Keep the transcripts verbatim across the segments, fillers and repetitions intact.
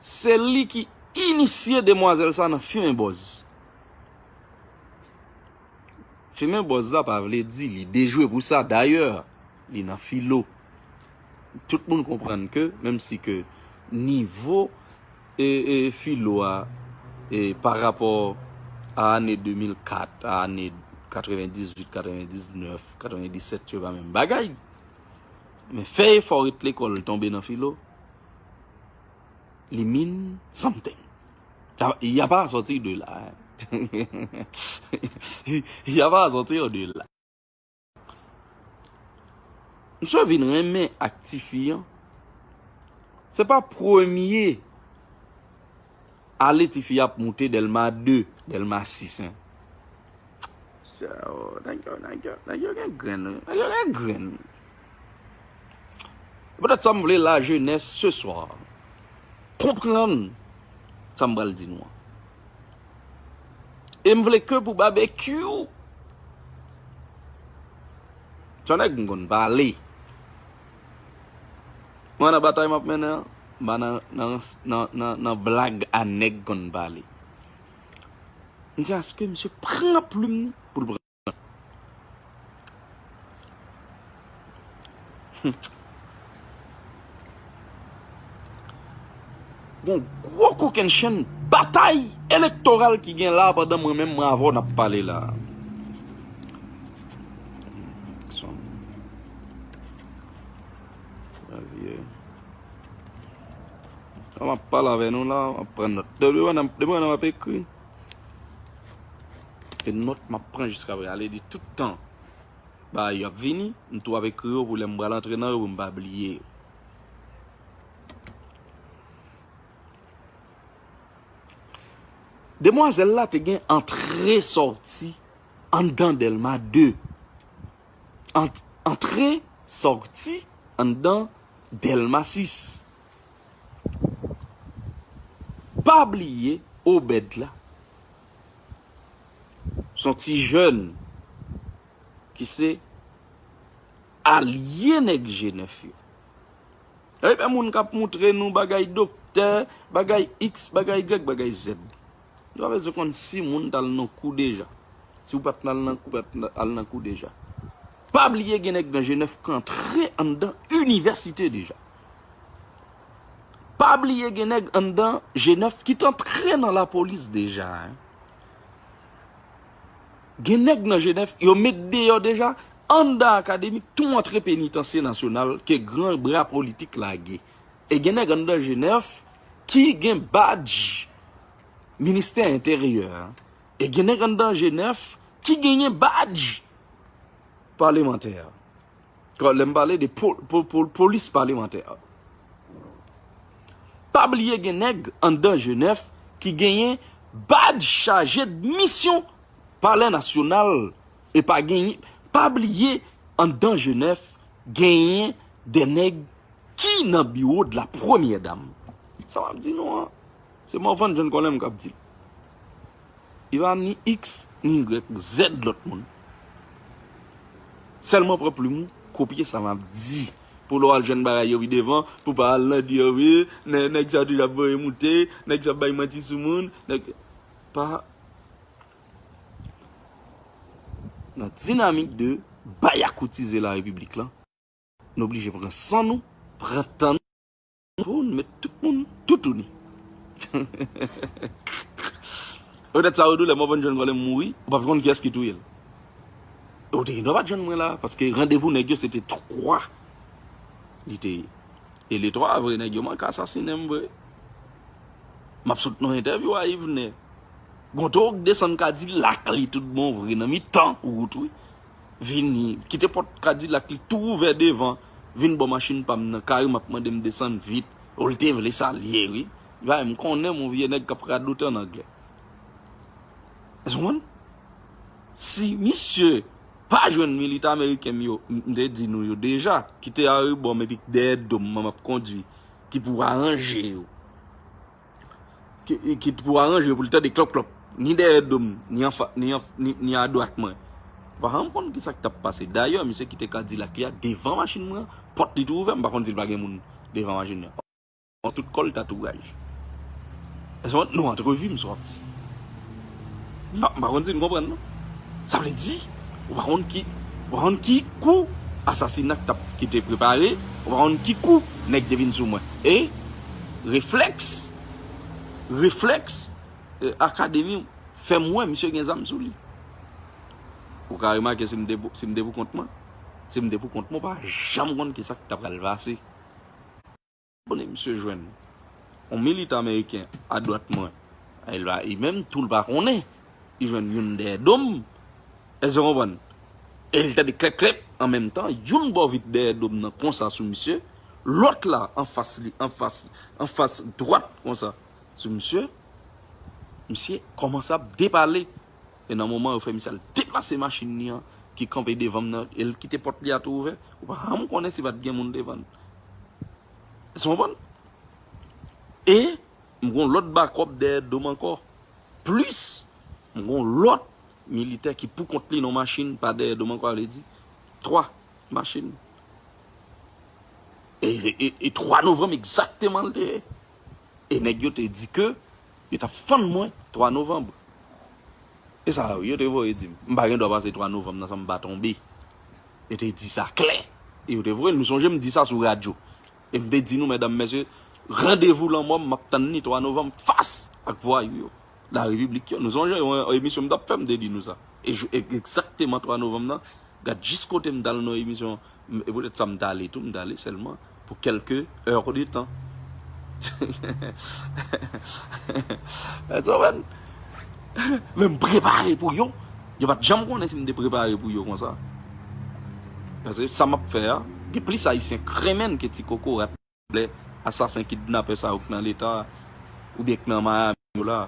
Se li ki inisye demwazèl sa nan fimen bòz. Fimen bòz la pa vle di li dejwe pou sa. Dayè, li nan filo. Tout moun konprann ke, menm si ke nivo e, e filo a, e pa rapò a ane de mil kat, a ane katrevendizuit, katrevendiznèf, katrevendisèt, se pa menm bagay. Men fè efò ret lekòl, tonbe nan filo, li mean something. Il y a pas à sortir de là, hein. Il y a pas à sortir de là. Misye vin renmen ak tifi an. Se pa premye ale tifi ap moute Dèlma de, Dèlma sis, hein. So, nèg yo, nèg yo, nèg yo gen grenn, wi. Nèg yo gen grenn. Poutèt sa, m vle la jeunesse ce soir konprann sa m pral di nou an. E m vle ke pou Babekyou, se yon nèg m konn pale. Mwen nan batay m ap mennen an, m pa nan, nan, nan, nan, nan blag a nèg konn pale. M di aske misye pran plim li pou l pran. Gon gwo kokennchenn batay elektoral ki gen la pandan mwen menm mwen avè w n ap pale la. An m ap pale avè nou la, m ap pran nòt. Depi mwen, depi mwen m ap ekri. E nòt m ap pran jiska prezan. Ale di tout tan bagay yo ap vini, m tou ap ekri yo pou lè m pral antre nan yo pou m pa bliye yo. Demwazèl la te gen antre sòti anndan Dèlma de. Ant-, antre sòti anndan Dèlma sis. Pa bliye Obèd la se yon ti jèn ki se alye nèg G nèf yo. Ebyen, moun k ap moutre nou bagay doktè, bagay X, bagay Y, bagay Z. Yo pa bezwen konn si moun t al nan kou deja. Si w pa t al nan kou, pa t al nan kou deja. Pa bliye gen nèg nan G nèf k antre anndan inivèsite deja. Pa bliye gen nèg anndan G nèf ki t antre nan lapolis deja, hein. Gen nèg nan G nèf, yo met deyò deja, anndan akademi, tou antre penitansye nasyonal ke gran bra politik lage. E gen nèg anndan G nèf ki gen badj ministè enteryè. E gen nèg anndan G nèf ki genyen badj palemantè. Lè m pale de po-, po-, po-, polis palemantè. Pa bliye gen nèg anndan G nèf ki genyen badj chaje de misyon Palè Nasyonal. E pa genyen, pa bliye, anndan G nèf genyen de nèg ki nan biwo de la premyè dam. Sa m ap di nou an, se Morvan John Colem k ap di l. Li pa ni X, ni Y, Z lòt moun. Sèlman pran plim ou, kopye sa m ap di. Pou lè w al jwenn bagay yo pi devan, pou pa al nan di yo, wi, nè-, nèg sa toujou ap voye moute, nèg sa ap bay manti sou moun, nèg, pa, nan dinamik de bay akoutize larepiblik lan, nou oblije pran san nou, pran tan nou, pou n met tout moun toutouni. Poutèt sa, Rodolè, mwen pa t jwenn vòlè m mouri, ou pa t konn kiyès ki touye l. E ou te gen dwa pa t jwenn mwen la, paske randevou nèg yo se te twa li te ye. E le twa vre, nèg yo manke asasinen m vre. M ap sot nan entèvyou a Yvenè. Gon toro k desann Kadilak li tout bon vre nan mitan wout wi. Vini, kite pòt Kadilak li tou ouvè devan, vin bò machin pa m nan, kare m ap mande m desann vit. Ou l te vle sa l ye wi. Bay, m konnen m yon vye nèg k ap radote an anglè. Èske w konprann? Si misye pa jwenn militè ameriken m yo, m, m te di nou yo deja, ki te arebò m epi dèyè do m, m ap kondui, ki pou aranje yo. Ki, ki pou aranje yo pou l tande klòp klòp, ni dèyè do m, ni anfa, ni anf-, ni, ni adwat mwen. M pa janm konn kisa k t ap pase. Dayè, misye kite Kadilak li a devan machin mwen, pòt li tou ouvè, m pa konn si l pa gen moun devan machin nan. An tout kò l tatouyaj. Èske w konn, nan antrevi m sòti. M pa, m pa konn si n konprann, non. Sa vle di, ou pa konn ki, ou pa konn ki kou asasina k t ap, ki te prepare, ou pa konn ki kou nèg te vin sou mwen. E reflèks, reflèks, eh, akademi fè m wè misye gen zam sou li. Ou ka remake si m te pou, si m te pou kont mwen. Si m te pou kont mwen, ou pa janm konn ki sa k ta pral pase. Konnen misye jwenn yon militan ameriken adwat mwen. E l pa, e menm tou l pa konnen. Li jwenn youn dèyè do m. Èske w konprann? E l tande klèp klèp an menm tan, youn bò vit dèyè do m nan konsa sou misye. Lòt la anfas li, anfas, anfas dwat konsa sou misye. Misye kòmanse ap depale. E nan moman yo fè misye al deplase machin li an ki kanpe devan m nan, e l kite pòt li a tou ouvè. Ou pa janm konnen si pa t gen moun devan l. Èske w konprann? E m gon lòt bakòp dèyè do m ankò. Plis, m gon lòt militè ki pou kont li nan machin pa dèyè do m ankò, vle di twa machin. E, e, e twa novanm egzakteman l te ye. E nèg yo te di ke yo t ap fann mwen twa novanm. E sa yo te voye di m. M pa gen dwa pase twa novanm nan san m pa tonbe. Yo te di sa klè. E yo te voye l. Nou sonje m di sa sou radyo. E m te di nou, medam, mesye, randevou lanmò m, m ap tann li twa novanm fas ak vwayou yo. Larepiblik yo. Nou sonje yon, yon emisyon m t ap fè, m te di nou sa. E jou, e, egzakteman twa novanm nan, gad jis kote m t al nan emisyon, m, e poutèt sa m t ale tou, m t ale sèlman pou kèlke è de tan. Èske w konprann? Men m prepare pou yo. Yo pa t janm konnen si m te prepare pou yo konsa. Paske sa m ap fè a, gen plis Ayisyen k renmen n ke ti kokorat. Lè asasen kidnapè sa yo k nan Leta, oubyen k nan Miami yo la,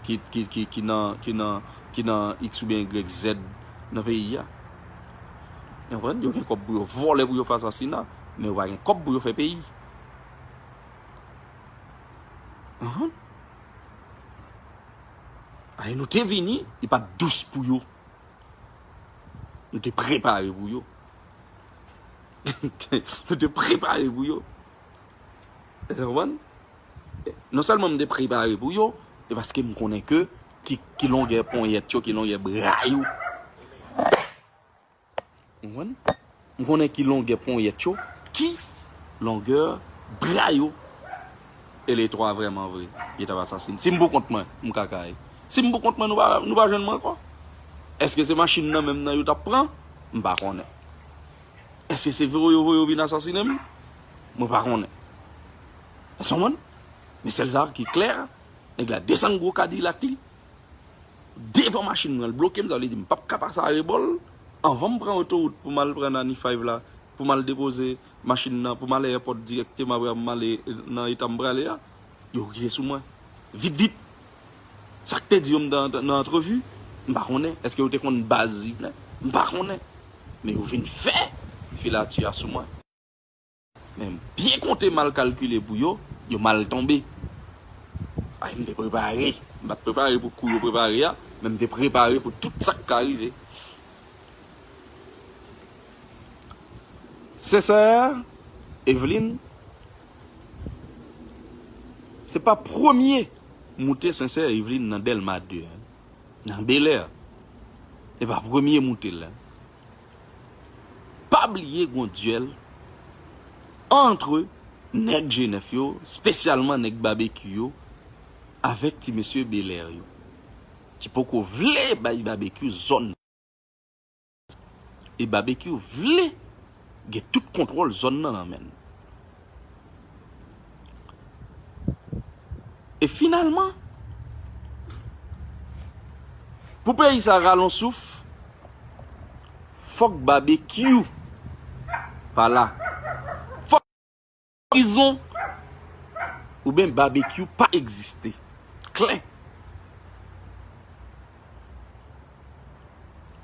ki, ki, ki, ki nan, ki nan, ki nan X oubyen Y Z nan peyi a. Ou konprann? Yo gen kòb pou yo vòlè, pou yo fè asasina, men yo pa gen kòb pou yo fè peyi. Ahan. Ay, nou te vini, li pa t dous pou yo. Nou te prepare pou yo. Nou te prepare pou yo. Ou konprann? Non sèlman m te prepare pou yo, e paske m konnen ke ki, ki longè ponyèt yo, ki longè bra yo. Ou konprann? M konnen ki longè ponyèt yo, ki longè bra yo. E le twa vrèman vre, yo t ap asasine. Si m pou kont mwen, m ka kay. Si m pou kont mwen, nou pa, nou pa jwenn mwen ankò. Èske se machin nan menm nan yo t ap pran? M pa konnen. Èske se voye yo voye yo vin asasine m? Mwen pa konnen. Èske w konprann? Men sèl sa ki klè, nèg la desann gwo Kadilak li devan machin mwen, l bloke m, sa vle di m p ap ka pase arebò l. Anvan m pran otowout pou m al pran Nani Five la, pou m al depoze machin nan, pou m al èpòt dirèkteman, pou m ale nan eta m prale a, yo rive sou mwen. Vit, vit. Sa k te di yo m nan, nan antrevi, m pa konnen. Èske yo te konn baz Yvlen? M pa konnen. Men yo vin fè filati a sou mwen. Men m byen konte, mal kalkile pou yo, yo mal tonbe. Ay, m te prepare. M pa t prepare pou kou yo prepare a, men m te prepare pou tout sa k ka rive. Sensè, Eveline, se pa premye moute Sensè Eveline nan Dèlma de, nan Bèlè. Se pa premye moute l la. Pa bliye gon dyèl antre nèg G nèf yo, espesyalman nèg Babekyou yo, avèk ti mesye Bèlè yo, ki poko vle bay Babekyou zòn. E Babekyou vle gen tout kontwòl zòn nan nan men l. E finalman, pou peyi sa rale yon souf, fòk Babekyou pa la. Fòk prizon oubyen Babekyou pa egziste. Klè.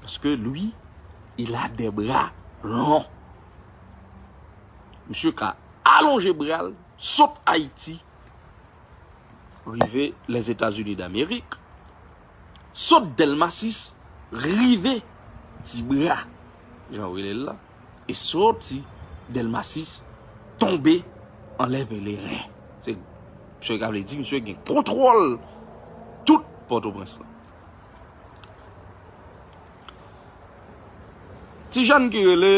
Paske lui, il a des bras longs. Misye ka alonje bra l, sot Ayiti, rive Lèzetazini Damerik, sot Dèlma sis, rive Ti Bra, jan yo rele l la, e soti Dèlma sis, tonbe anlè Peleren. Se Misye ka vle di misye gen kontwòl tout Pòtoprens lan. Ti jèn ki rele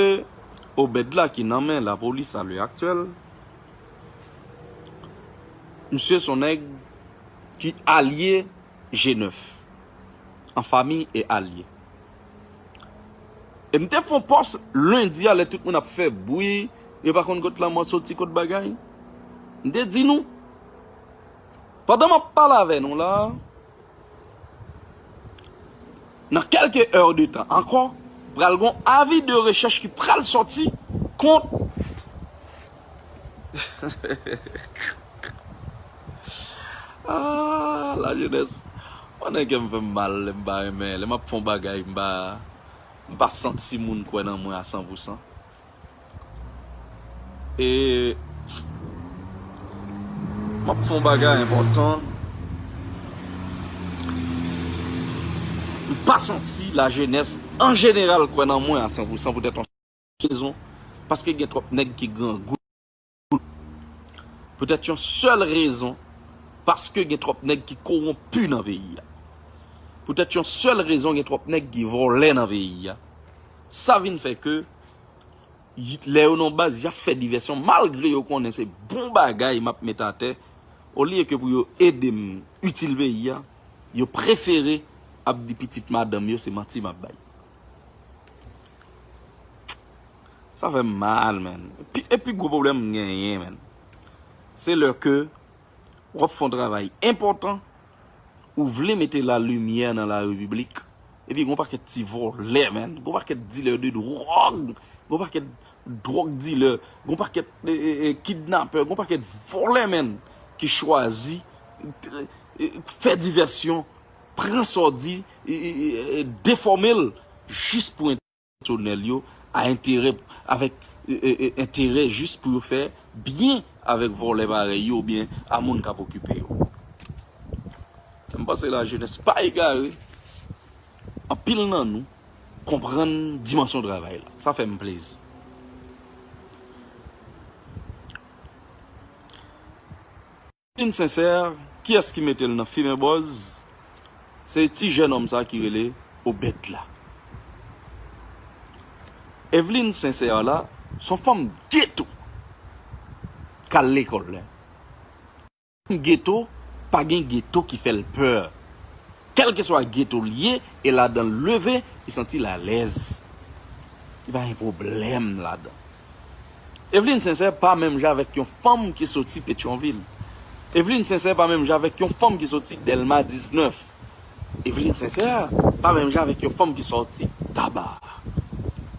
Obed la ki nan men lapolis a lè aktyèl, misye se yon nèg ki alye G nèf, an fami e alye. E m te fè yon pòs lendi a lè tout moun ap fè bri, yo pa konn kot lanmò soti, kot bagay. M te di nou, pandan m ap pale avè nou la, nan kèlke è de tan ankò, pral gon avi de rechèch ki pral sòti kont Ah, lajenès. Konnen kè m fè m mal, lè m pa renmen, lè m ap fè yon bagay, m pa, m pa santi moun kwè nan mwen a san pou san. E m ap fè yon bagay enpòtan. M pa santi lajenès an jeneral kwè nan mwen a san pou san poutèt yon rezon, paske gen twòp nèg ki grangou. Poutèt yon sèl rezon, paske gen twòp nèg ki kowonpi nan peyi a. Poutèt yon sèl rezon, gen twòp nèg ki vòlè nan peyi a. Sa vin fè ke, y- lè yo nan baz, y ap fè divèsyon, malgre yo konnen se bon bagay m ap met atè, olye ke pou yo ede m itil peyi a, yo prefere ap di pitit madanm yo se manti m ap bay. Sa fè m mal, man. Epi, epi gwo pwoblèm m genyen, man. Se lè ke w ap fè yon travay enpòtan, ou vle mete lalimyè nan larepiblik, epi gon pakèt ti vòlè, man. Gon pakèt dilè de dwòg, gon pakèt dwòg dilè, gon pakèt e, e, e, kidnapè, gon pakèt vòlè, man, ki chwazi e, e, fè divèsyon, pran sa w di, e, e, e, e, defòme l jis pou pèsonèl yo, a enterè, avèk e, e, e, enterè jis pou yo fè byen avèk vòlè parèy yo oubyen a moun k ap okipe yo. M panse lajenès pa egare, anpil nan nou konprann dimansyon travay la. Sa fè m plezi. Evelyne Sincère, kiyès ki mete l nan fimen bòz? Se ti jèn òm sa ki rele Obed la. Evelyne Sincère la, se yon fanm geto k al lekòl. Fanm geto, pa gen geto ki fè l pè. Kèlkeswa geto l ye, e ladan l leve, li santi l alèz. Li pa gen pwoblèm ladan. Evelyne Sincère pa menm jan avèk yon fanm ki soti Petyonvil. Evelyne Sincère pa menm jan avèk yon fanm ki soti Dèlma diznèf. Evelyne Sincère pa menm jan avèk yon fanm ki soti Taba.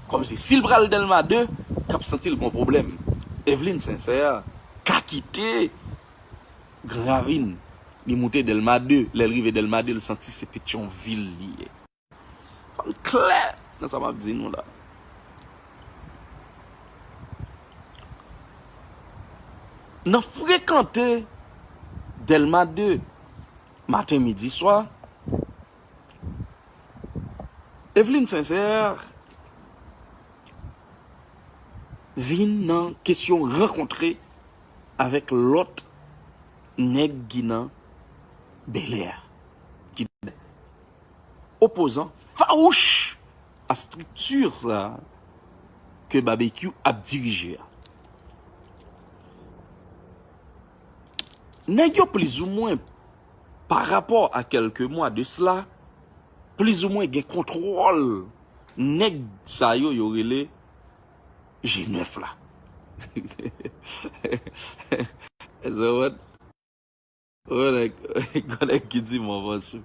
Kòmsi si l pral Dèlma de, k ap santi l gon pwoblèm. Evelyne Sincère ka kite Gran Ravin, li moute Dèlma de, lè l rive Dèlma de, l santi se Petyonvil li ye. Fò n klè nan sa m ap di nou la. Nan frekante Dèlma de, maten, midi, swa, Evelyne Sincère vin nan kesyon rankontre avèk lòt nèg ki nan Bèlè a, ki opozan fawouch a estrikti sa a ke Babekyou ap dirije a. Nèg yo plizoumwen, pa rapò a kèlke mwa de sela, plizoumwen gen kontwòl nèg sa yo yo rele G nèf la. Gon nèg, gon nèg ki di manvan sou.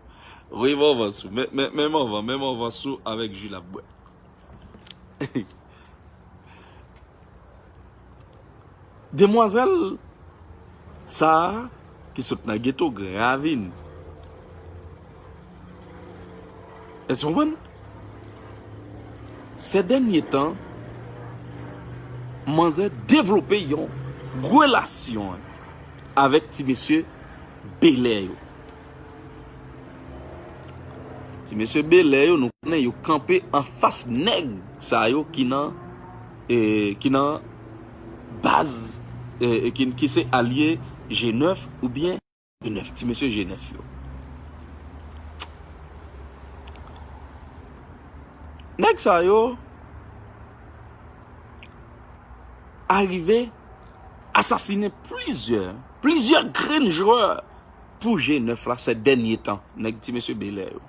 Wi, manvan sou. Men, men, men manvan, men manvan sou avèk ji l ap bwè. Demwazèl sa a ki sot nan geto Gran Ravin. Èske w konprann? Sè dènye tan, manzè devlope yon relasyon avèk ti mesye Bèlè yo. Ti mesye Bèlè yo, nou konnen yo kanpe anfas nèg sa yo ki nan, e, ki nan baz, e, e, ki, ki se alye G nèf oubyen G nèf, ti mesye G nèf yo. Nèg sa yo arive asasinen plizyè, plizyè grenn jwè pou G nèf la, sè dènye tan, nèg ti mesye Bèlè yo.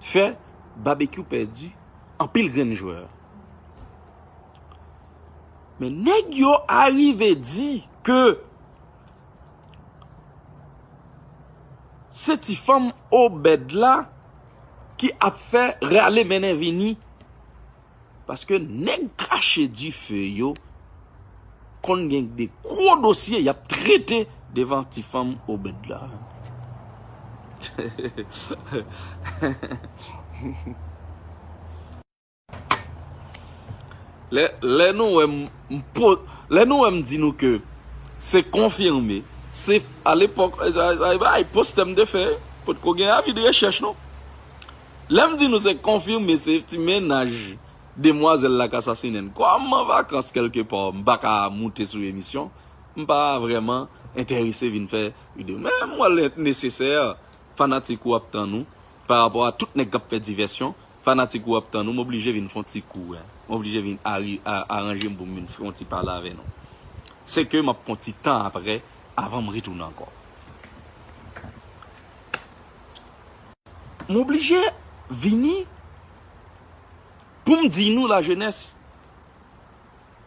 Fè Babekyou pèdi anpil grenn jwè. Men nèg yo arive di ke se ti fanm Obèd la ki ap fè rale mennen vini. Paske nèg krache dife yo konn gen de gwo dosye y ap trete devan ti fanm Obèd la. Lè, lè nou wè m, m po-, lè nou wè m di nou ke se konfime, se alepòk, ay, ay, ay, postè m te fè, potko gen avi de rechèch non. Lè m di nou se konfime, se ti mennaj demwazèl la k asasinen n. Kòm m an vakans kèlkepa, m pa ka moute sou emisyon, m pa vrèman enterese vin fè videyo. Men m wè l nesesè, fanatik ou ap tann ou, pa rapò a tout nèg k ap fè divèsyon, fanatik ou ap tann ou, m oblije vin fè yon ti kou, wi. M oblije vin ari-, a-, aranje m pou m vin fè yon ti pale avè nou. Se ke m ap pran ti tan apre, avan m retounen ankò. M oblije vini pou m di nou lajenès,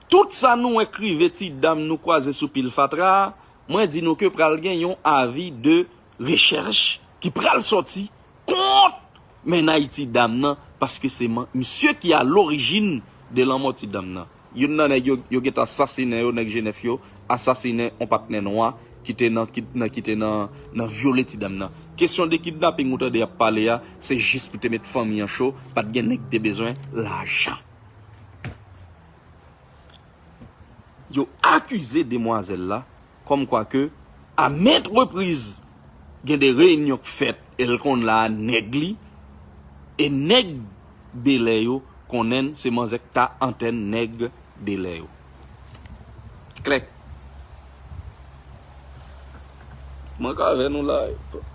tout sa nou wè k rive ti dam nou kwaze sou pil fatra a, mwen di nou ke pral gen yon avi de rechèch ki pral sòti kont mennaj ti dam nan, paske se man-, misye ki a lorijin de lanmò ti dam nan. Youn nan nèg yo, yo gentan asasinen yo, nèg G nèf yo, asasinen on patnè nwa ki te nan, ki, nan, ki te nan, nan vyole ti dam nan. Kesyon de kidnaping ou tande y ap pale a, se jis pou te met fanmi an cho, pa t gen nèg ki te bezwen lajan. Yo akize demwazèl la kòmkwa ke a maintes reprises gen de reyinyon k fèt e l konn la a nèg li, e nèg Bèlè yo konnen se manzè k ta antèn nèg Bèlè yo. Klè. Mwen ka avè nou la.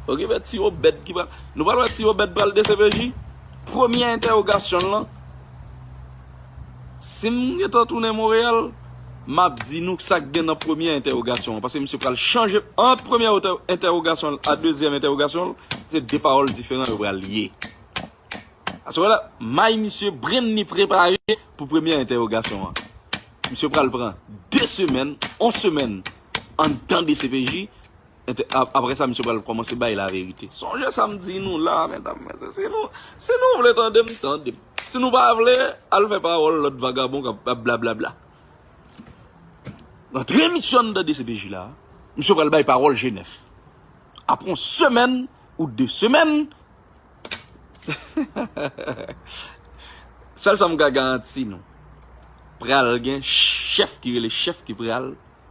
Okipe ti Obèd ki pral. Nou pral wè ti Obèd pral D C P J. Premyè entèwogasyon l lan. Si m gentan tounen Monreyal, m ap di nou sa k gen nan premyè entèwogasyon an. Paske misye pral chanje ant premyè entè-, entèwogasyon l a dezyèm entèwogasyon l, se de pawòl diferan yo pral ye. Aswè la, may misye brenn li prepare pou premyè entèwogasyon an. Misye pral pran de semèn, on semèn anndan D C P J, entè-, ap-, apre sa, misye pral kòmanse bay laverite. Sonje sa m di nou la, medam, mesye, si nou, si nou vle tande m, tande m. Si nou pa vle, al fè pawòl lòt vagabon k ap, ap blablabla. Antre misye anndan D C P J la, misye pral bay pawòl G nèf. Apre yon semèn ou de semèn, sèl sa m ka garanti nou, pral gen chèf ki rele chèf ki pral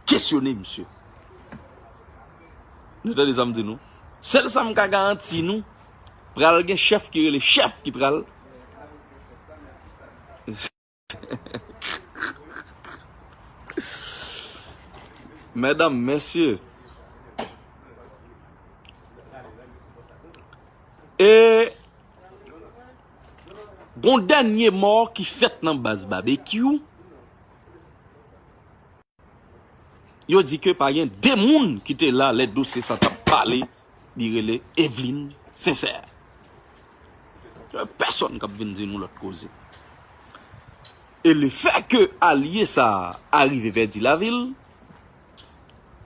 kesyone misye. Nou tande sa m di nou? Sèl sa m ka garanti nou, pral gen chèf ki rele chèf ki pral Medam, mesye. E gon dènye mò ki fèt nan baz Babekyou. Yo di ke pa gen de moun ki te la lè dosye sa t ap pale, li rele Evelyne Sincère. Pèsonn k ap vin di nou lòt koze. E lefè ke alye sa a rive pèdi lavi l,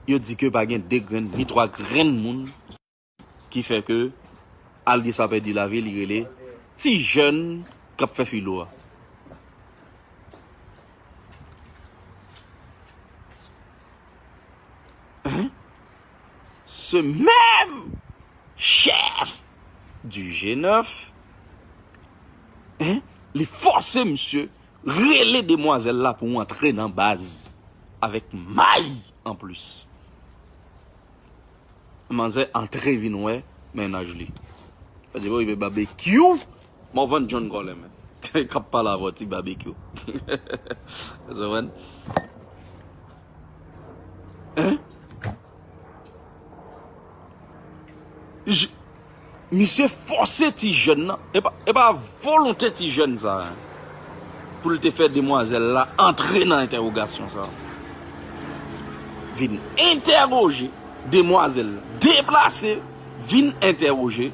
yo di ke pa gen de grenn ni twa grenn moun ki fè ke alye sa pèdi lavi l, li rele ti jèn k ap fè filo a. Hein? Ce même chef du G nèf, hein, li fòse misye rele demwazèl la pou antre nan baz avèk may anplis. Manzè antre vin wè mennaj li. Sa di, bon, Babekyou, Morvan John Colin, men. K ap pale avè w, ti Babekyou. Ou konprann? Hein? J- Misye fòse ti jèn nan. E pa, e pa volonte ti jèn sa a pou l te fè demwazèl la antre nan entèwogasyon sa a. Vin entèwoje demwazèl la. Deplase, vin entèwoje.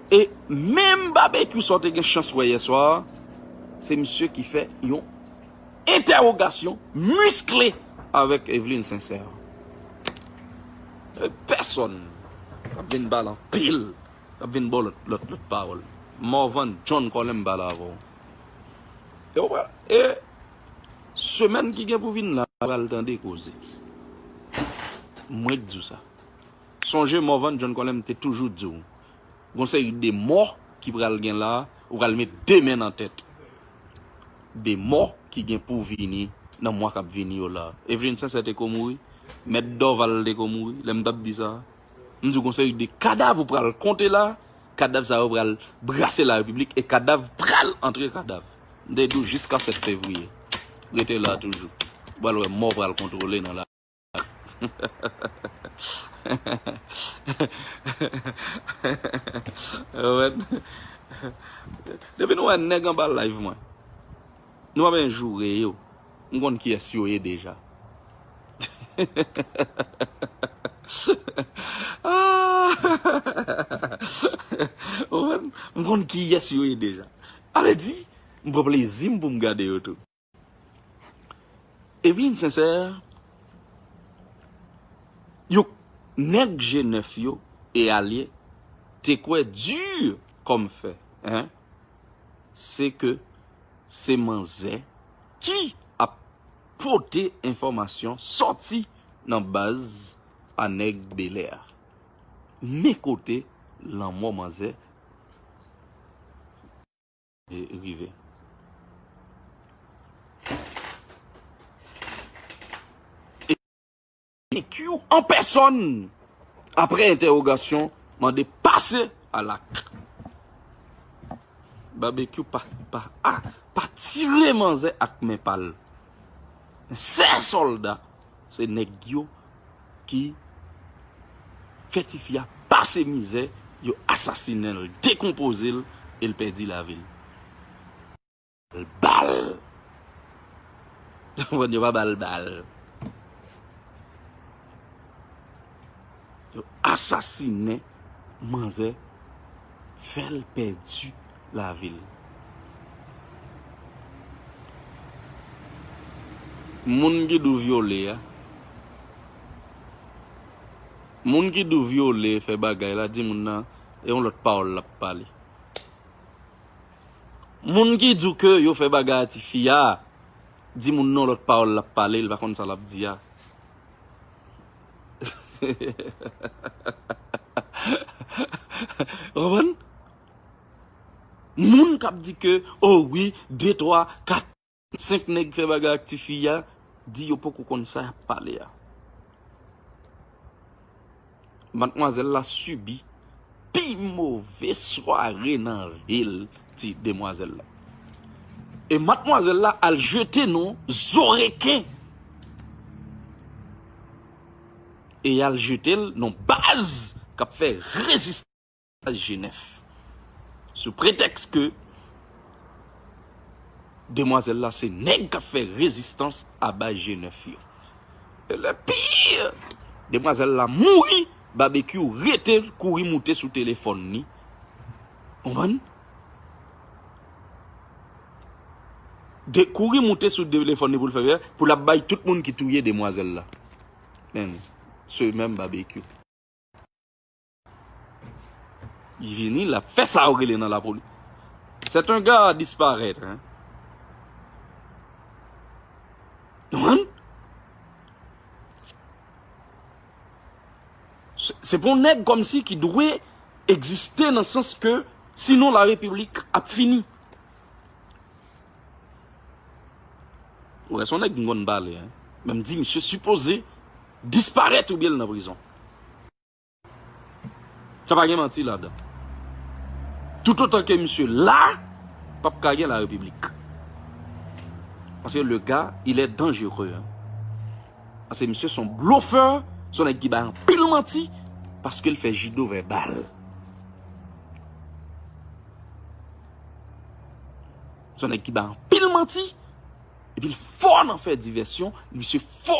E menm Babekyou sa w te gen chans wè yè swa a, se misye ki fè yon entèwogasyon miskle avèk Eveline Sincère. E pèsonn k ap vin ba l anpil, k ap vin ba w lòt, lòt, lòt pawòl. Morvan John Colem m pale avè w. E w pral, e semèn ki gen pou vin la, w pral tande koze. Mwen k di w sa. Sonje Morvan John Colem te toujou di w, gon seri de mò ki pral gen la, ou pral met de men nan tèt. De mò ki gen pou vini nan mwa k ap vini yo la. Eveline Sincère te ko mouri, Mèt Dorval te ko mouri, lè m t ap di sa. M di w gon seri de kadav ou pral konte la, kadav sa yo pral brase larepiblik e kadav pral antre kadav. M te di w jiska sèt fevriye. Rete la toujou. Ou pral wè mò pral kontwole nan la. Wè. Depi nou wè nèg anba live mwen, nou pa bezwen joure yo. M konn kiyès yo ye deja. Ah! Ou konprann? M konn kiyès yo ye deja. Sa vle di, m pran plezi m pou m gade yo tou. Eveline Sincère, yo, nèg G nèf yo e alye te kwè di kòm fè, hein, se ke se manzè ki ap pote enfòmasyon sòti nan baz a nèg Bèlè a. Men kote lanmò manzè rive. Barbecue an pèsòn, apre entèwogasyon, mande pase a lak. Barbecue pa, pa, a, pa tire manzè ak men pa l. Sè sòlda, se nèg yo ki fè tifi a pase mizè, yo asasinen l, dekonpoze l, e l pèdi lavi l. Bal. Yo pa ba l bal. Yo asasinen manzè, fè l pèdi lavi l. Moun ki di w vyole a, moun ki di w vyole, fè bagay la, di moun nan, e yon lòt pawòl l ap pale. Moun ki di w ke yo fè bagay a tifi a, di moun nan lòt pawòl l ap pale, l pa konn sa l ap di a. Ou konprann? Moun k ap di ke, o wi, de, twa, kat, senk nèg fè bagay ak tifi a, di yo poko konn sa y ap pale a. Madmwazèl la sibi pi move sware nan vi l, ti demwazèl la. E madmwazèl la al jete non zo reken. E y al jete l nan baz k ap fè rezistans. Jenèf. Sou pretèks ke demwazèl la se nèg k ap fè rezistans a baz Jenèf yo. E le pire, demwazèl la mouri, Babekyou rete l kouri moute sou telefòn li. Konprann? De kouri moute sou telefòn li pou l fè, pou l ap bay tout moun ki touye demwazèl la. Men, se menm Babekyou. Li vini, l ap fè sa yo rele nan lapoli. C'est un gars à disparaître, hein. Ou konprann? Se, se pa yon nèg kòmsi ki dwe egziste nan sans ke sinon larepiblik ap fini. Ou wè, se yon nèg m konn pale, hein. Men m di misye sipoze disparèt oubyen l nan prizon. Sa pa gen manti ladan. Toutotan ke misye la, p ap ka gen la repiblik. Paske le gars, il est dangereux, hein. Paske misye se yon blofè, se yon nèg ki bay anpil manti, paske l fè jido vèbal. Se yon nèg ki bay anpil manti, epi l fò nan fè divèsyon, misye fò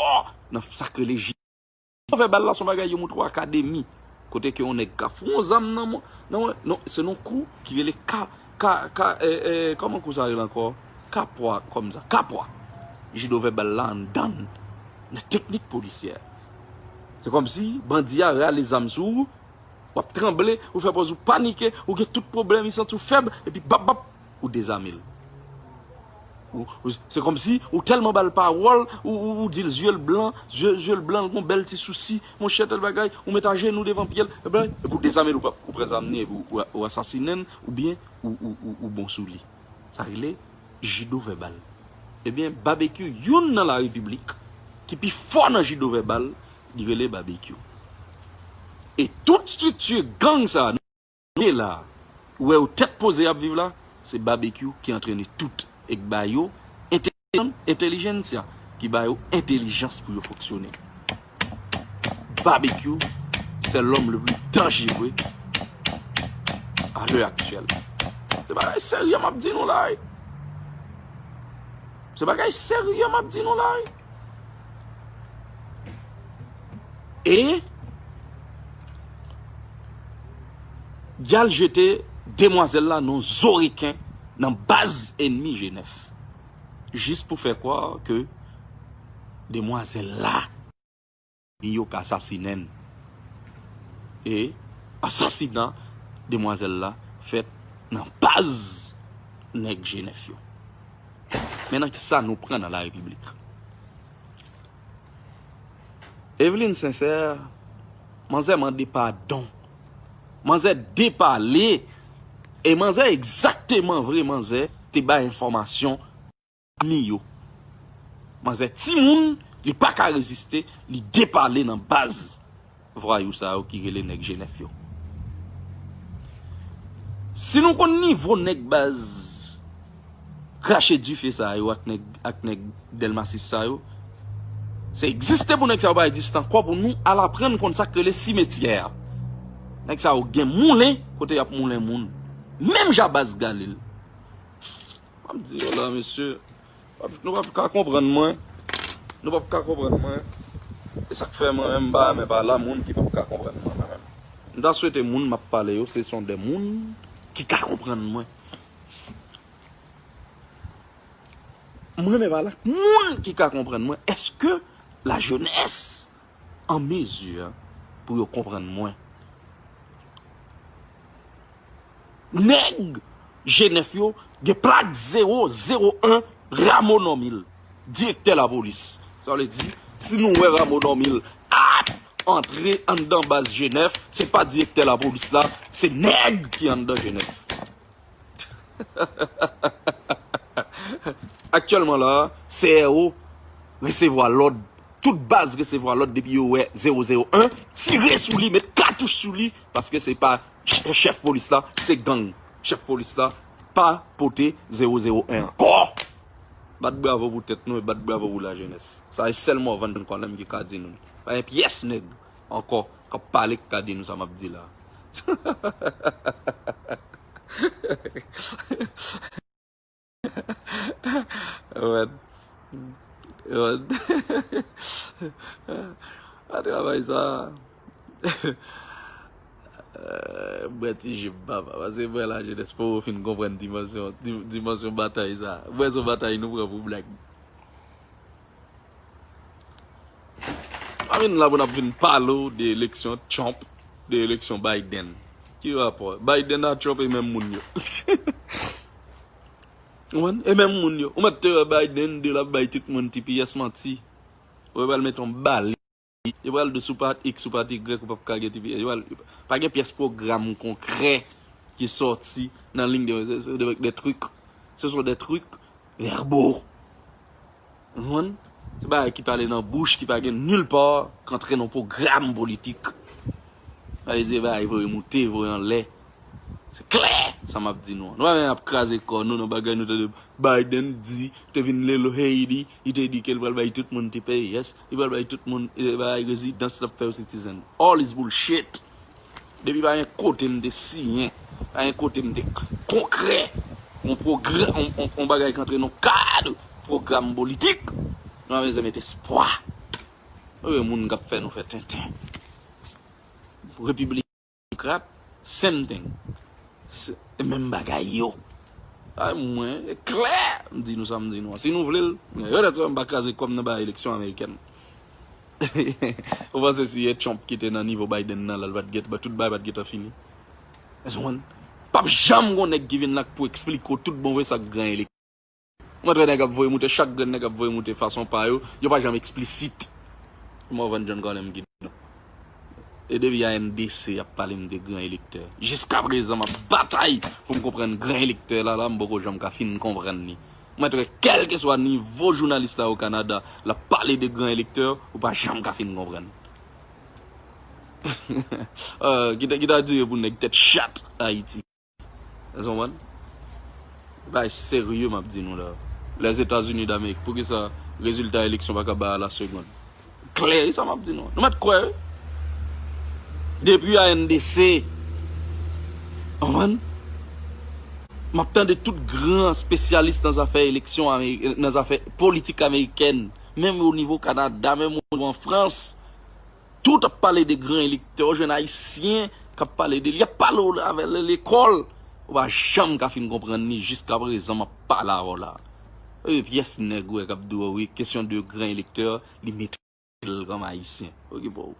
nan sa k rele jido vèbal la, se yon bagay yo montre w akademi. Kote ke yon nèg ka fout yon zam nan mwen, nan mwen, non, se yon kou ki rele ka, ka, ka, e, e, kòman kou sa rele ankò? Kapwa, kòm sa, kapwa. Jido vèbal la anndan, nan teknik polisyè. Se kòmsi bandi a rale zam sou ou, w ap tranble, ou fè pòz ou panike, ou gen tout pwoblèm, ou santi w fèb, epi bap, bap, ou dezame l. Ou, ou, se kòmsi ou tèlman ba l pawòl, ou, ou, ou di l zye l blan, zye, zye l blan, l gon bèl ti sousi, monchè tèl bagay, ou met ajenou devan pye l, epi, epi ou dezame l, ou, ou pran zam li, epi ou, ou, ou asasinen l, oubyen ou, ou, ou, ou bon sou li. Sa rele jido vèbal. Ebyen, Babekyou, youn nan la repiblik ki pi fò nan jido vèbal, li rele Babekyou. E tout estrikti gang sa a, nou ye la, ou wè yo tèt poze y ap viv la, se Babekyou ki antrene tout, e k ba yo entèlijans, entèlijensya, ki ba yo entèlijans pou yo fonksyone. Babekyou, c'est l'homme le plus dangereux à l'heure actuelle. Se bagay serye m ap di nou la, wi. Se bagay serye m ap di nou la, wi. E y al jete demwazèl la nan zo reken nan baz ènmi G nèf. Jis pou fè kwè ke demwazèl la, ni yo ka asasinen l. E asasina demwazèl la fèt nan baz nèg G nèf yo. Men nan kisa nou pran nan la repiblik? Eveline Sincère, manzè mande padon. Manzè depale. E manzè egzakteman vre, manzè te bay enfòmasyon zanmi yo. Manzè timoun, li pa ka reziste, li depale nan baz vwayou sa yo ki rele nèg G nèf yo. Si nou konn nivo nèg baz krache dife sa yo ak nèg, ak nèg Dèlmasis sa yo, se egziste pou nèg sa yo pa egziste ankò, pou nou al aprann konn sa k rele simetyè. Nèg sa yo gen moulen kote y ap moulen moun. Menm jan baz Galil. M ap di yo la, mesye, nou p ap ka konprann mwen. Nou p ap ka konprann mwen. E sa k fè mwen menm m pa renmen pale a moun ki p ap ka konprann mwen, mwen menm. M ta swete moun m ap pale yo, se son de moun ki ka konprann mwen. Mwen menm pale ak moun ki ka konprann mwen. Èske lajenès an mezi pou yo konprann mwen? Nèg G nèf yo gen plak zewo zewo en Rameau Normil, direktè lapolis. Sa vle di, si nou wè Rameau Normil ap antre anndan baz G nèf, se pa direktè lapolis la, se nèg ki anndan G nèf. Aktyèlman la, C R O resevwa lòd. Tout baz resevwa lòd depi yo wè zewo zewo en, tire sou li, met katouch sou li, paske se pa ch-, chèf polis la, se gang. Chèf polis la pa pote zewo zewo en ankò. Bat bravo pou tèt nou e bat bravo pou lajenès. Sa e sèl Morvan Kòlèm ki ka di nou. Pa gen pyès nèg ankò k ap pale k ka di nou sa m ap di la. Wèd. Wèd. A travay sa. Eh, bwè ti ji m, papa. Paske bwè lajenès poko fin konprann dimansyon, di-, dimansyon batay sa. Bwè se yon batay nou pran pou blag. Pa vin la pou n ap vin pale w de eleksyon Trump, de eleksyon Biden. Ki rapò? Biden ak Trump e menm moun yo. Ou konprann? E menm moun yo. Ou mèt te wè Biden di l ap bay tout moun T P S, manti. Ou pral met yon bali. Yo pral di sou pa X, sou pa Y, ou p ap ka gen T P S. Yo pral, pa gen pyès pwogram konkrè ki sòti nan liy de, se, se de, de trik. Se son de trik vèbo. Ou konprann? Se bagay ki pale nan bouch, ki pa gen nil pa, k antre nan pwogram politik. Sa vle di se bagay voye moute, voye anlè. Klè! Sa m ap di nou an. Nou pa menm ap kraze kò nou nan bagay nou tande Biden di, te vin lelo Haiti, li te di ke l pral bay tout moun T P S, li pral bay tout moun eh, bay rezidans, l ap fè yo citizen. All is bullshit. Depi pa gen kote m te siyen, pa gen kote m te konkrè, yon pwogram, yon, yon, yon bagay k antre nan kad pwogram politik, nou pa bezwen met espwa. Ou wè moun k ap fè nou fè tenten. Repiblik Demokrat, same thing. Se menm bagay yo. Ay, mwen, e klè, m di nou sa, m di nou an. Si nou vle l, yo dèt sa, m pa kraze kò m nan bay eleksyon amerikèn. Ou panse si e Trump ki te nan nivo Biden nan, la, l pa t gen, ba, tout bagay pa t gentan fini? Èske w konprann? P ap janm gon nèg ki vin la k pou eksplike w tout bon vre sa k gran elektè. Mwen, trè nèg ap voye moute, chak grenn nèg ap voye moute fason pa yo, yo pa janm eksplisit. Morvan John Cornell m ki di nou. E depi A N D C ap pale m de gran elektè. Jiska prezan, m ap batay pou m konprann gran elektè la, la, m poko janm ka fin konprann li. Mwen, trè, kèlkeswa nivo jounalis la o Kanada, l ap pale de gran elektè, ou pa janm ka fin konprann. Ah, ki ta, ki ta dire pou nèg tèt chat Ayiti. Èske w konprann? Bagay serye m ap di nou la. Lèzetazini Damerik, poukisa rezilta eleksyon pa ka bay a la segonn? Klè, e sa m ap di nou. Nou mèt kwè, wi. Depi A N D C, w konprann? M ap tande tout gran espesyalis nan zafè eleksyon, Ameri- nan zafè politik amerikèn, menm o nivo Kanada, menm o nivo an Frans. Tout ap pale de gran elektè, w jwenn Ayisyen k ap pale de li, y ap pale w avè l lekòl. Ou pa janm ka fin konprann li jiska prezan m ap pale avè w la. E pyès nèg ou wè k ap di w, wi, kesyon de gran elektè, li metrize l kòm Ayisyen. Okipe w.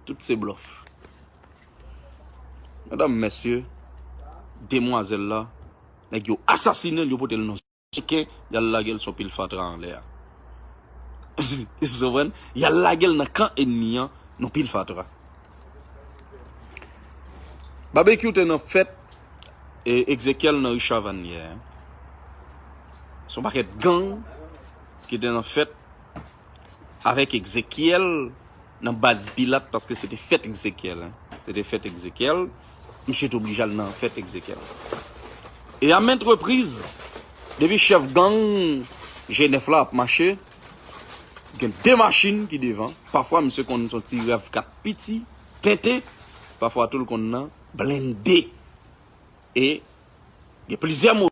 Tout se blòf. Medam, mesye, demwazèl la, nèg yo asasinen l, yo pote l nan Oke, y al lage l sou pil fatra anlè a. Ou konprann? Y al lage l nan kan ènmi an, nan pil fatra. Babekyou te nan fèt e Egzekyèl nan Richavann yè. Se yon pakèt gang ki te nan fèt avèk Egzekyèl nan baz Pilat, paske se te fèt Egzekyèl, en. Se te fèt Egzekyèl. Misye te oblije al nan fèt Egzekyèl. E a ment repriz, depi chèf gang G nèf la ap mache, gen de machin ki devan. Pafwa, misye konn son ti RAV kat piti, tenten. Pafwa tou, l konn nan blende. E gen plizyè mo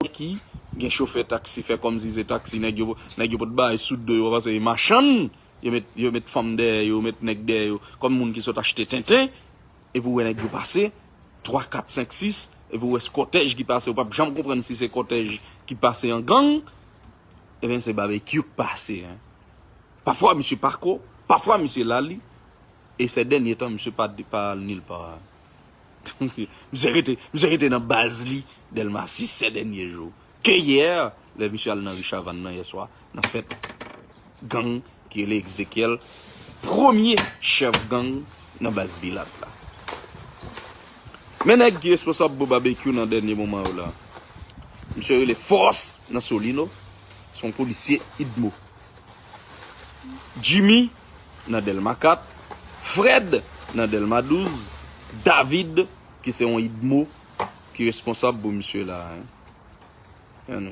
ki gen chofè taksi fè kòmsi se taksi, nèg yo, nèg yo pot bagay sou do yo, paske e machann, yo met, yo met fanm dèyè yo, yo met nèg dèyè yo, kòm moun ki sot achte tenten, epi w wè nèg yo pase, twa, kat, senk, sis, epi w wè se kòtèj ki pase, ou p ap janm konprann si se kòtèj ki pase an gang, ebyen se Babekyou k pase, en. Pafwa misye pako, pafwa misye lali, e sè dènye tan misye pa, pa al nil pa. Misye rete, misye rete nan baz li, Dèlma sis sè dènye jou. Ke yè, lè misye al nan Richavann nan yè swa, nan fèt gang ki rele Egzekyèl, premye chèf gang nan baz Pilat la. Men nèg ki responsab pou Babekyou nan dènye moman yo la. Misye rele Fòs nan Solino, se yon polisye idmo. Jimmy nan Dèlma kat, Fred nan Dèlma douz, David, ki se yon idmo, ki responsab pou misye la, en. Tande.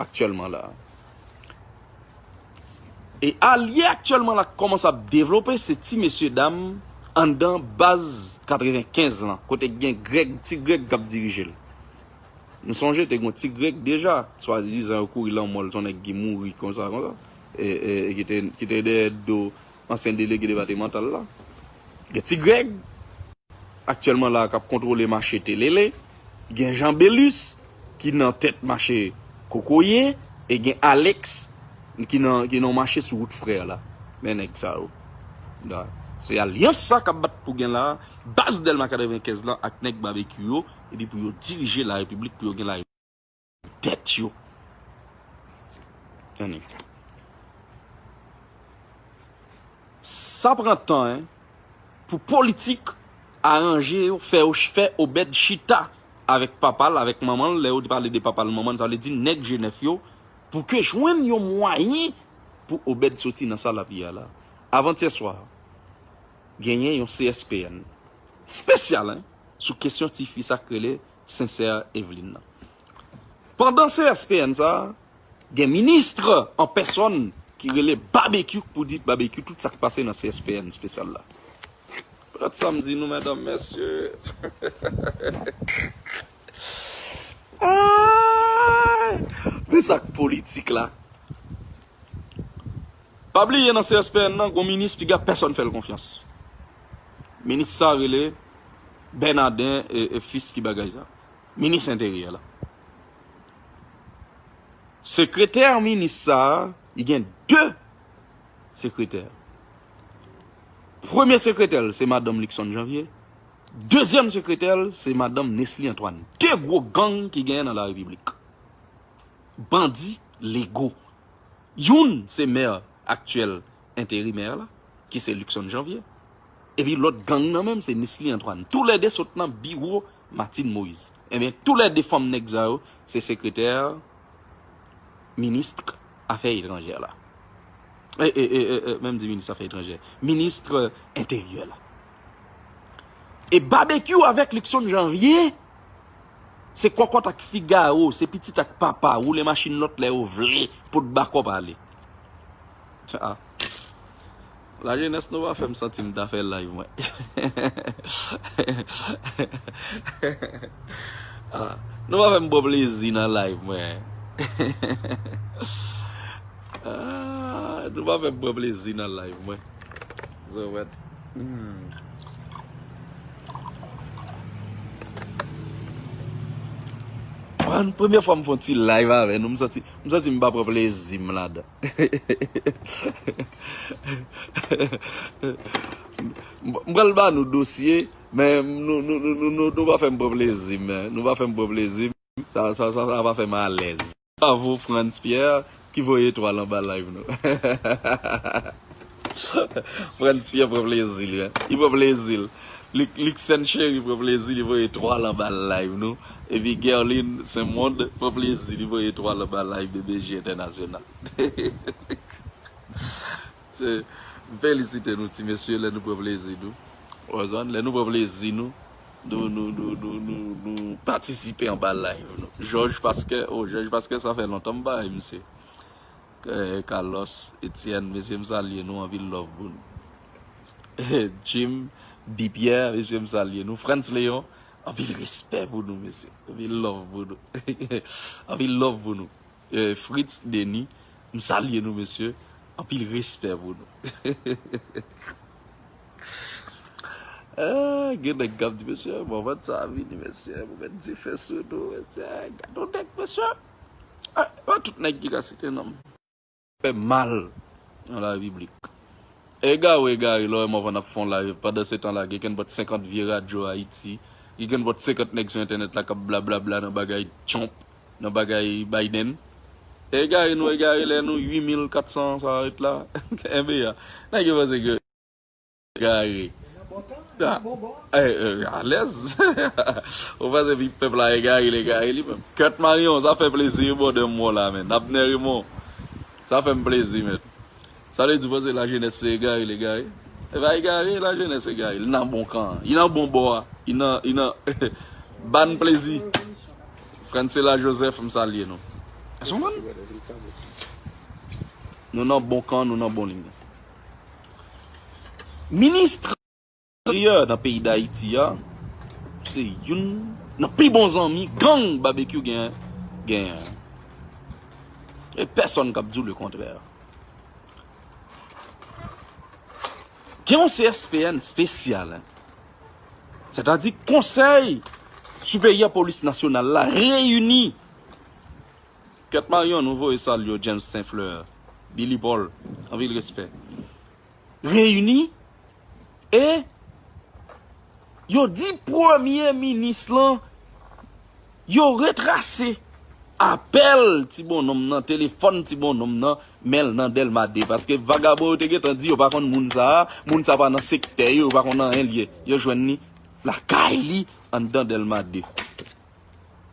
Aktyèlman la. E alye aktyèlman la k kòmanse ap devlope, se ti mesye dam anndan baz katrevenkenz lan, kote gen Grèg, ti Grèg k ap dirije l. Nou sonje te gen yon ti Grèg deja, swadizan yo kouri lanmò l, se yon nèg ki mouri konsa, konsa, e, e, e ki te, ki te dèyè do ansyen delege depatmantal la. Gen ti Grèg, aktyèlman la, k ap kontwole mache Telele, gen Jan Belus, ki nan tèt mache Kokoye, e gen Alex, ki nan, ki nan mache sou wout Frè la. Men nèg sa yo. Da. Se alyans sa k ap bat pou gen la, baz Dèlma katrevenkenz lan ak nèg Babekyou yo, epi pou yo dirije la repiblik, pou yo gen la tèt yo. Tande. Sa pran tan, en, pou politik aranje yo, fè yo ch- fè Obed chita avèk papa l, avèk manman l. Lè yo te pale de papa l, manman l, sa vle di nèg G nèf yo, pou ke jwenn yon mwayen pou Obed soti nan sa l ap ye a la. Avantyè swa, genyen yon C S P N espesyal, en, sou kesyon tifi sa k rele Sincère Eveline nan. Pandan C S P N sa, gen minis an pèsòn ki rele Babekyou pou di Babekyou tout sa k pase nan C S P N espesyal la. Gad sa m di nou, medam, mesye. Ay! Men sa k politik la. Pa bliye nan C S P N nan, gon minis piga pèsòn fè l konfyans. Minis sa rele Bènaden e, e Fis ki bagay sa. Minis enteryè la. Sekretè minis sa, li gen de sekretè. Premye sekretè l, se madanm Luckson Janvier. Dezyèm sekretè l, se madanm Nesly Antoine. De gwo gang ki genyen nan la repiblik. Bandi lego. Youn se mè aktyèl enterimè la, ki se Luckson Janvier. Epi lòt gang nan menm se Nesly Antoine. Toulède sot nan biwo Martine Moïse. Ebyen, toulède fanm nèg sa yo, se sekretè minis afè etranjè la. E, e, e, e, e, menm di minis afè etranjè. Minis enteryè la. E Babekyou avèk Luckson Janvier, se kòkòt ak figawo, se pitit ak papa, woule machin lòt lè yo vle, pot bakòp ale. Ah. Lajenès, nou pa fè m santi m ta fè live, mwen. Ah, nou pa fè m pran plezi nan live, mwen. Ah, nou pa fè m pran plezi nan live, mwen. So what? Hmm. Mwen, premye fwa m fè yon ti live avè nou, m santi, m santi m pa pran plezi m ladan. M pral ba nou dosye, men nou, nou, nou, nou, nou, nou pa fè m pran plezi m, men. Nou pa fè m pran plezi m. Sa, sa, sa, sa pa fè m alèz. Bravo Frantz Pierre ki voye etwal anba live nou. Frantz Pierre pran plezi li, hein. Li pran plezi l. Luc, Luxen Chéri pran plezi li voye etwal anba live nou. Epi Guerline Saint-Monde pran plezi li voye etwal anba live B B J Entènasyonal. Se, m felisite nou ti mesye lè nou pran plezi nou. Ou konprann? Lè nou pran plezi nou, nou, nou, nou, nou, nou, nou patisipe anba live nou. Jòj Paskè, oh, Jòj Paskè, sa fè lontan m pa wè misye. Eh, Carlos, Etienne, mesye, m salye nou, anpil love pou nou. Jim, Bipyè, mesye, m salye nou. Frantz Léon, anpil respè pou nou, mesye. Anpil love pou nou. Anpil love pou nou. Eh, Fritz Denis, m salye nou, mesye. Anpil respè pou nou. Ah, gen nèg k ap di, mesye, moman sa vini, mesye, pou met dife sou nou, mesye. Gade yon nèg, mesye. Ah, pa tout nèg ki ka site non m. Fè mal nan la repiblik. Egare, egare, lè w wè m anvan n ap fè yon live. Pandan se tan la, gen kenpòt senkant vye radyo Ayiti. Gen kenpòt senkant nèg sou entènèt la k ap blablabla nan bagay Trump, nan bagay Biden. Egare nou egare lè nou uit mil kat san sa ret la. Enben, nèg yo panse ke egare. Ah, eh, eh, alèz. Ou panse pi pèp la egare, l egare li menm. Kèt Marion, sa fè plezi wi, brother m wè w la, men. Abner Raymond, sa fè m plezi, men. Sa vle di, w panse lajenès se egare, l egare? E pa egare, lajenès egare. Li nan bon kan an. Li nan bon bò a. Li nan, li nan ban plezi. Francela Joseph, m salye nou. Èske w konprann? Nou nan bon kan, nou nan bon liy. Minis enteryè nan peyi Dayiti a, se youn nan pi bon zanmi gang Babekyou gen, genyen. E pèsonn k ap di w lekontrè. Gen yon C S P N espesyal, hein. Sètadi Konsèy Siperyè Polis Nasyonal la reyini. Kèt Marion, nou voye salye w, James Saint Fleur, Billy Paul, anpil respè. Reyini e yo di premye minis lan, yo retrase apèl ti bonnonm nan, telefòn ti bonnonm nan, men l nan Dèlma de. Paske vagabon yo te gentan di yo pa konn moun sa a, moun sa a pa nan sektè yo, yo pa konn anyen l ye. Yo jwenn li lakay li anndan Dèlma de.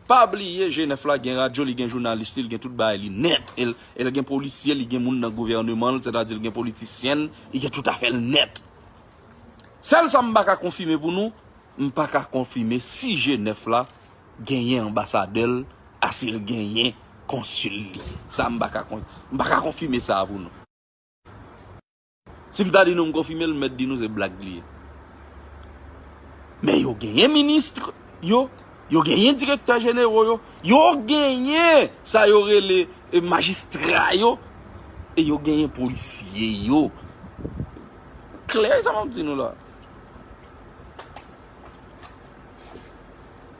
Pa bliye, G nèf la gen radyo, li gen jounalis li, li gen tout bagay li nèt. E l, e l gen polisye, li gen moun nan gouvèneman l, sètadi l gen politisyèn, li gen tout afè l nèt. Sèl sa m pa ka konfime pou nou, M pa ka konfime si G nèf la genyen anbasadè l, a si l genyen konsil li. Sa m pa ka kon-, m pa ka konfime sa a pou nou. Si m ta di nou m konfime l, m mèt di nou se blag li ye. Men yo genyen minis yo, yo genyen direktè jenero yo, yo genyen sa yo rele, e, majistra yo, e yo genyen polisye yo. Klè sa m ap di nou la.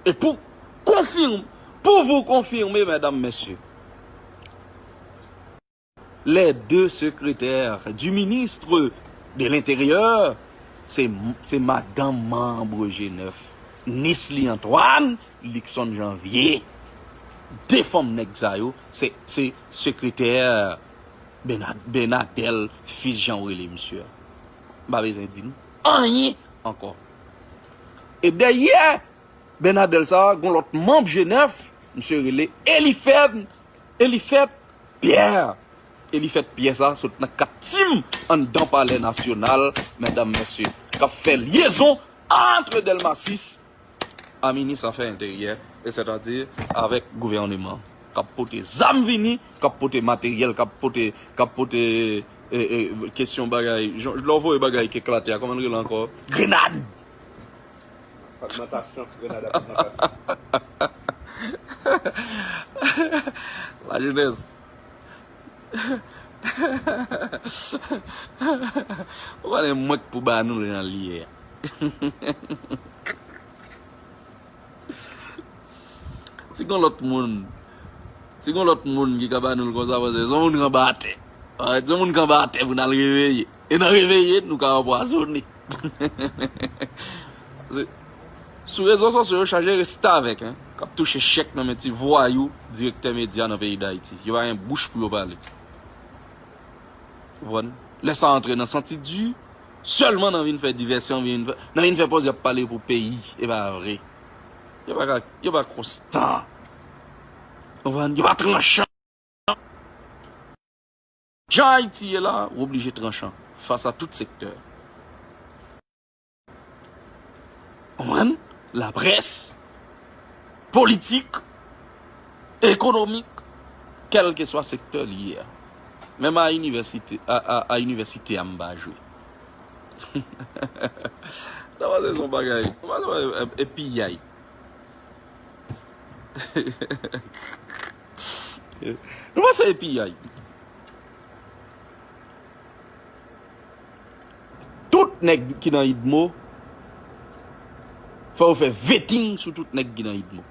E pou konfirm-, pour vous confirmer, mesdames, messieurs, les deux secrétaires du ministre de l'Intérieur, se, se madanm manm G nèf, nis li Antoine, Luckson Janvier. De fanm nèg sa yo, se, se sekretè Bena-, Benadèl, fis jan w rele misye a. M pa bezwen di nou anyen ankò. E dèyè Benadèl sa a, gon lòt manm G nèf, misye rele Elifèt, Elifèt Pyè. Elifèt Pyè sa a sot nan kat tim anndan Palè Nasyonal, medam, mesye, k ap fè lyezon ant Dèlma sis a minis afè enteryè, e sètadi avèk gouvèneman, k ap pote zam vini, k ap pote materyèl, k ap pote, k ap pote, e, e, kesyon bagay, jan, lè w voye bagay ki eklate a, kòman l rele ankò? Grenad! Fragmantasyon, grenad ak fragmantasyon. Lajenès. Ou konnen mwen k pou ba nou nan liyè a. Si gon lòt moun, si gon lòt moun ki ka ba nou l konsa, paske se yon moun k anba atè. Alright, se yon moun k anba atè pou n al reveye. E nan reveye, nou ka anpwazonnen. Se, sou rezo sosyo, yo chaje restavèk, en, k ap touche chèk nan men ti vwayou, direktè medya nan peyi Dayiti. Yo pa gen bouch pou yo pale. Konprann? Lè sa antre nan santi di, sèlman nan vin fè divèsyon, vin fè, nan vin fè pòz y ap pale pou peyi. E pa vre. Yo pa ka, yo pa konstan. Konprann? Yo pa tranchan. Jan Ayiti ye la, w oblije tranchan fas a tout sektè. Konprann? Laprès, politik, ekonomik, kèlkeswa sektè li ye a. Menm a inivèsite, a, a, a inivèsite a m pa jwe. Sa pa se yon bagay. Sa pa se, e, e piyay. Nou panse e piyay. Tout nèg ki nan idmo, fò yo fè vetting sou tout nèg ki nan idmo.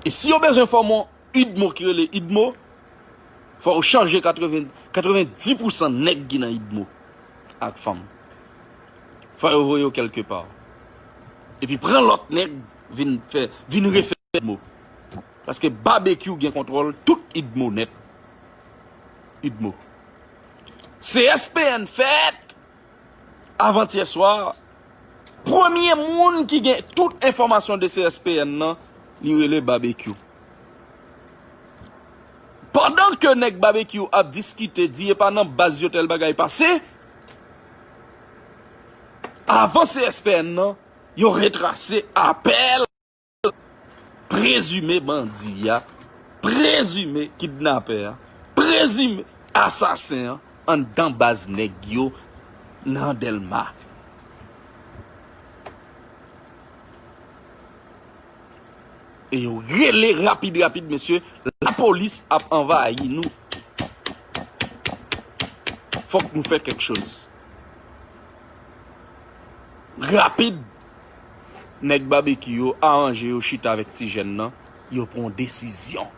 E si yo bezwen fòme yon idmo ki rele idmo, fò yo chanje katreven, katreven di pousan nèg ki nan idmo ak fanm. Fò yo voye yo kèlkepa. Epi pran lòt nèg vin fè, vin refè idmo. Paske Babekyou gen kontwòl tout idmo nèt. Idmo. C S P N fèt avantyè swa. Premye moun ki gen tout enfòmasyon de C S P N nan, li rele Babekyou. Pandan ke nèg Babekyou ap diskite, di e pa nan baz yo tèl bagay pase, avan C S P N nan, yo retrase apèl prezime bandi a, prezime kidnapè a, prezime asasen an anndan baz nèg yo nan Dèlma. E yo rele rapid, rapid, mesye, lapolis ap anvayi nou. Fòk nou fè kèk choz. Rapid, nèg Babekyou yo aranje yo chita avèk ti jèn nan, yo pran yon desizyon.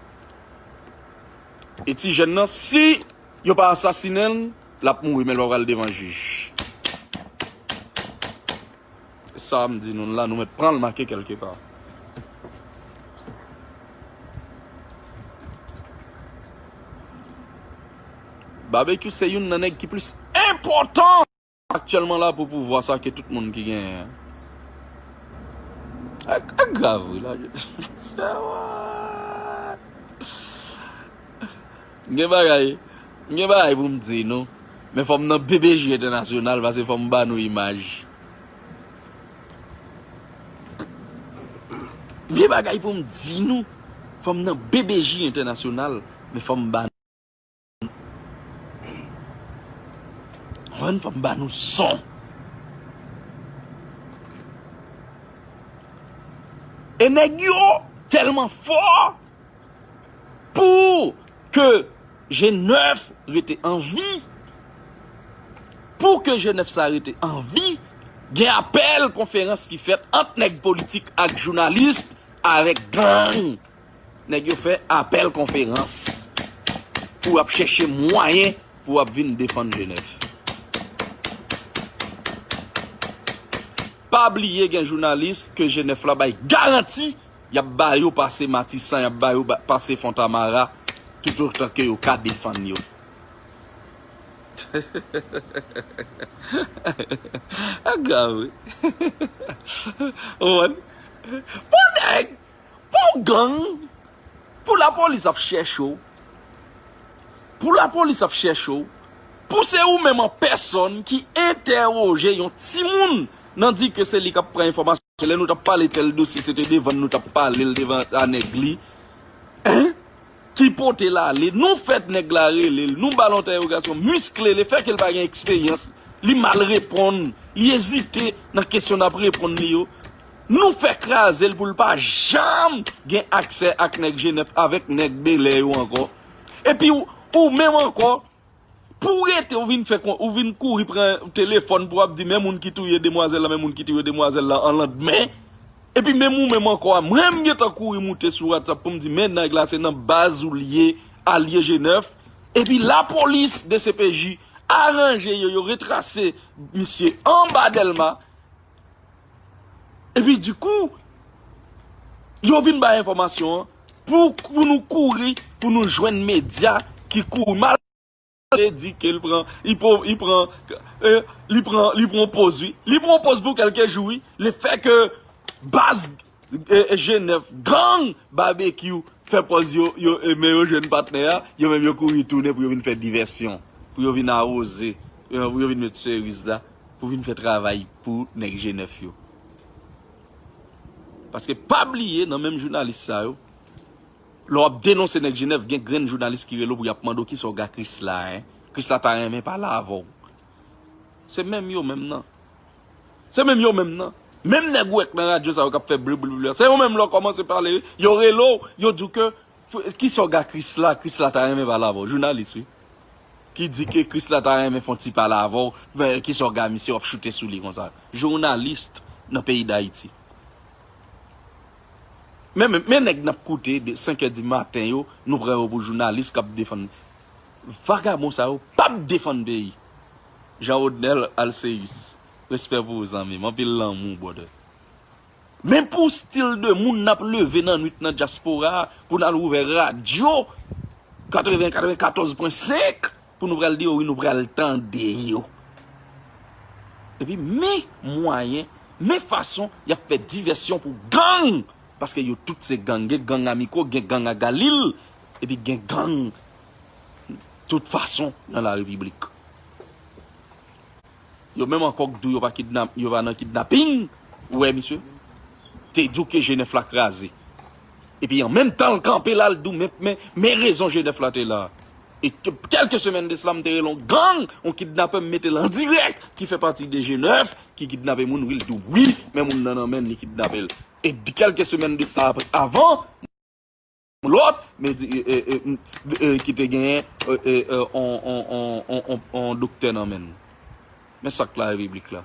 E ti jèn nan, si yo pa asasinen l, l ap mouri, men l pa pral devan jij. Sa m di nou la, nou mèt pran l make kèlkepa. Babekyou se youn nan nèg ki plis enpòtan aktyèlman la pou pouvwa sa ke tout moun ki genyen an. Ak, ak grav, wi, la. Sa va. M gen bagay, m gen bagay pou m di nou. Men fò m nan B B J entènasyonal, paske fò m ba nou imaj. bagay pou m di nou. Fò m nan B B J entènasyonal, men fò m ba nou, fò m ba nou son. E nèg yo tèlman fò pou ke G nèf rete an vi, pou ke G nèf sa rete an vi, gen apèl konferans ki fèt ant nèg politik ak jounalis avèk gang. Nèg yo fè apèl konferans pou ap chèche mwayen pou ap vin defann G nèf. Pa bliye gen jounalis ke G nèf la bay garanti y ap ba yo pase Matisan, y ap ba yo ba- pase Fontamara, toutotan ke yo ka defann yo. Agave. Ou konprann? Pou nèg, pou gang, pou lapolis ap chèche w, pou lapolis ap chèche w, pou se ou menm an pèsòn ki entèwoje yon timoun nan di ke se li k ap pran enfòmasyon. Lè nou t ap pale tèl dosye, se te devan n nou t ap pale l devan a nèg li. Hein? Ki pote l ale. Nou fè nèg la rele l, nou ba l entèwogasyon, miskle l, fè ke l pa gen eksperyans, li mal reponn, li ezite nan kesyon n ap reponn li yo. Nou fè kraze l pou l pa janm gen aksè ak nèg G nèf, avèk nèg Belè yo ankò. Epi ou, ou menm ankò, pou w rete, ou vin fè kon, ou vin kouri pran telefòn pou w ap di, men moun ki touye demwazèl la, men moun ki touye demwazèl la an landmen. Epi menm ou menm ankò a, mwen m gentan kouri moute sou WhatsApp pou m di, men nèg la se nan baz ou l ye, alye G nèf. Epi lapolis, D C P J, aranje yo, yo retrase misye anba Dèlma. Epi dikou, yo vin bay enfòmasyon an pou, pou nou kouri, pou nou jwenn medya ki kouri. Malgre di ke l pran, li pran, li pran, eh, li pran, li pran poz, wi. Li pran poz pou kèlke jou, wi. Le fè ke baz, eh, G nèf, gang, Babekyou, fè pòz yo, yo, eh, men yo jwenn patnè a, yo menm yo kouri tounen pou yo vin fè divèsyon, pou yo vin awoze, eh, pou yo vin met seriz la, pou vin fè travay pou nèg G nèf yo. Paske pa bliye, nan menm jounalis sa yo, lè w ap denonse nèg G nèf, gen grenn jounalis ki rele w pou y ap mande w kisa w gen ak Krisla, en. Krisla ta renmen pale avè w. Se menm yo menm nan. Se menm yo menm nan. Menm nèg ou wè k nan radyo sa yo k ap fè blibli, se yo menm lè w kòmanse pale, yo rele w, yo di w ke, f- kisa w gen ak Krisla, Krisla ta renmen pale avè w. Jounalis, wi. Ki di ke Krisla ta renmen fè yon ti pale avè w, men kisa w gen ak misye, w ap choute sou li konsa. Jounalis nan peyi Dayiti. Men, men, men nèg n ap koute de senkè di maten yo, nou pran yo pou jounalis k ap defann. Vagabon sa yo p ap defann peyi. Jean Rodnel Alceus, respè pou ou, zanmi m. Anpil lanmou, brother. Men pou stil de moun n ap leve nan nwit nan dyaspora a, pou n al ouvè radyo katreven, katrevenkatòz pwen senk, pou nou pral di yo, wi, nou pral tande yo. Epi men mwayen, men fason y ap fè divèsyon pou gang. Paske yo tout se gang. Gen gang Amiko, gen gang a Galil, epi gen gang tout fason nan la repiblik. Yo menm ankò k di w yo pa kidnap, yo pa nan kidnaping, ou wè misye? Te di w ke G nèf la kraze. Epi an menm tan l kanpe la, l di w men, men, men rezon G nèf la te la. E ke- kèlke semèn de sila, m te rele yon gang, yon kidnapè, m mete l an dirèk, ki fè pati de G nèf, ki kidnape moun, wi, l di w wi, men moun nan nan men l, li kidnape l. E di- kèlke semèn de sa apre, avan, lòt, men di, e, e, e, m- e, ki te genyen, e, e, e, on, on, on, on, on, on doktè nan men l. Men sa k la repiblik la.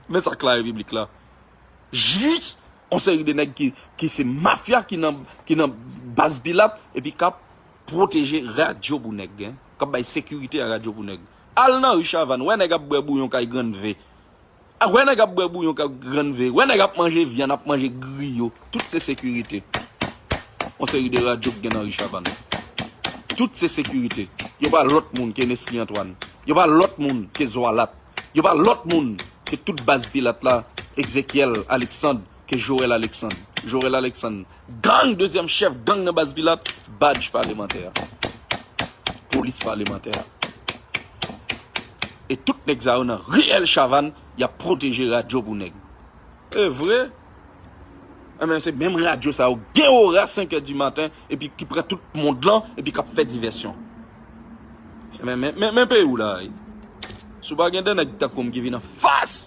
Men sa k la repiblik la. Jis on seri de nèg ki, ki se mafya ki nan, ki nan baz Pilat, epi k ap pwoteje radyo pou nèg, en. K ap bay sekirite a radyo pou nèg. Al nan ri Chavann, wè nèg ap bwè bouyon kay Grann V. A, wè nèg ap bwè bouyon k ap Grann V. Wè nèg ap manje vyann, ap manje griyo. Tout se sekirite. Yon seri de radyo k gen nan ri Chavann. Tout se sekirite. Yo pa lòt moun ke Nesly Antoine. Yo pa lòt moun ke Zwalat. Yo pa lòt moun ke tout baz Pilat la, Ezekiel Alexandre, ke Joel Alexandre. Joel Alexandre, gang, dezyèm chèf gang nan baz Pilat, badj palemantè a. Polis palemantè a. E tout nèg sa yo nan riyèl Chavann, y ap pwoteje radyo pou nèg. E vre? Enben, se menm radyo sa yo gen ora senk è di maten, epi ki pran tout mond lan, epi k ap fè divèsyon. Enben, men, men, men peyi w la, wi. Si w pa gen de nèg tankou m ki vin anfas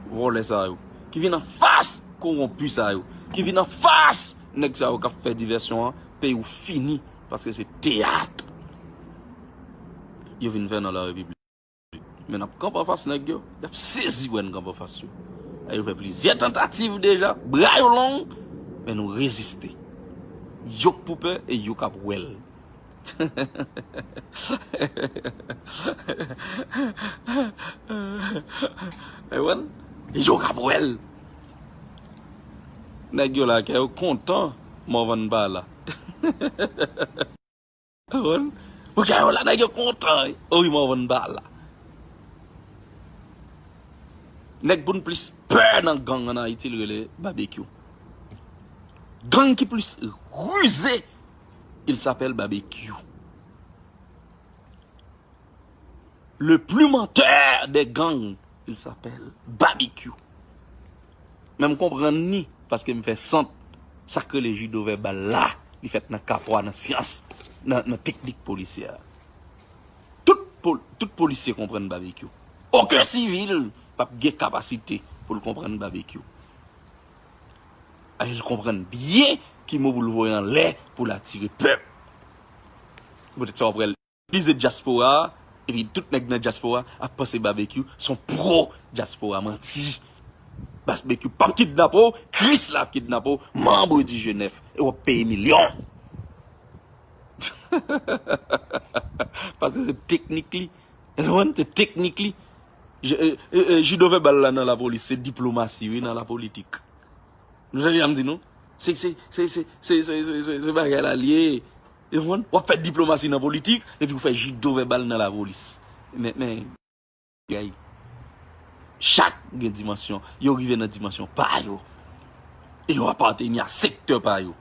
vòlè sa yo, ki vin anfas kowonpi sa yo, ki vin anfas nèg sa yo k ap fè divèsyon an, peyi w fini, paske se teyat yo vin fè nan la repiblik. Men n ap kanpe anfas nèg yo, y ap sezi wè n kanpe anfas yo. Yo fè plizyè tantativ deja, bra yo long, men nou reziste. Yo k pou pè e yo k ap wè l. Ou konprann? Yo k ap wè l. Nèg yo la, kè yo kontan, Morvan pa la. Ou konprann? Pou kè yo la, nèg yo kontan, wi. O wi, Morvan pa la. Nèg pou n plis pè nan gang ann Ayiti, l rele Babekyou. Gang ki plis rize, il s'appelle Babekyou. Le plus menteur des gangs, il s'appelle Babekyou. Men m konprann ni, paske m fè sant, sa k rele jidovèbal la, li fèt nan kapwa, nan syans, nan, nan teknik polisyè. Tout, pol, tout polisye konprann Babekyou. Okenn sivil p ap gen kapasite pou l konprann Babekyou. E l konprann byen ki mo pou l voye anlè pou l atire pèp. Poutèt sa w ap wè l vize dyaspora a, epi tout nèg nan dyaspora ap panse Babekyou se yon pwo dyaspora. Manti. Babekyou p ap kidnape w, Kris la ap kidnape w, manbre di G nèf, e w ap peye milyon. Paske se teknik li. Ou konprann? Se teknik li. Je, e, e, e, jidovèbal la nan lapolis, se diplomasi, wi, nan lapolitik. Nou tande sa m di nou? Se, se, se bagay la l ye. Ou konprann? W ap fè diplomasi nan politik, epi w fè jidovèbal nan lapolis. Men, men, gay. Chak gen dimansyon. Yo rive nan dimansyon pa yo. E yo apateni a sektè pa yo.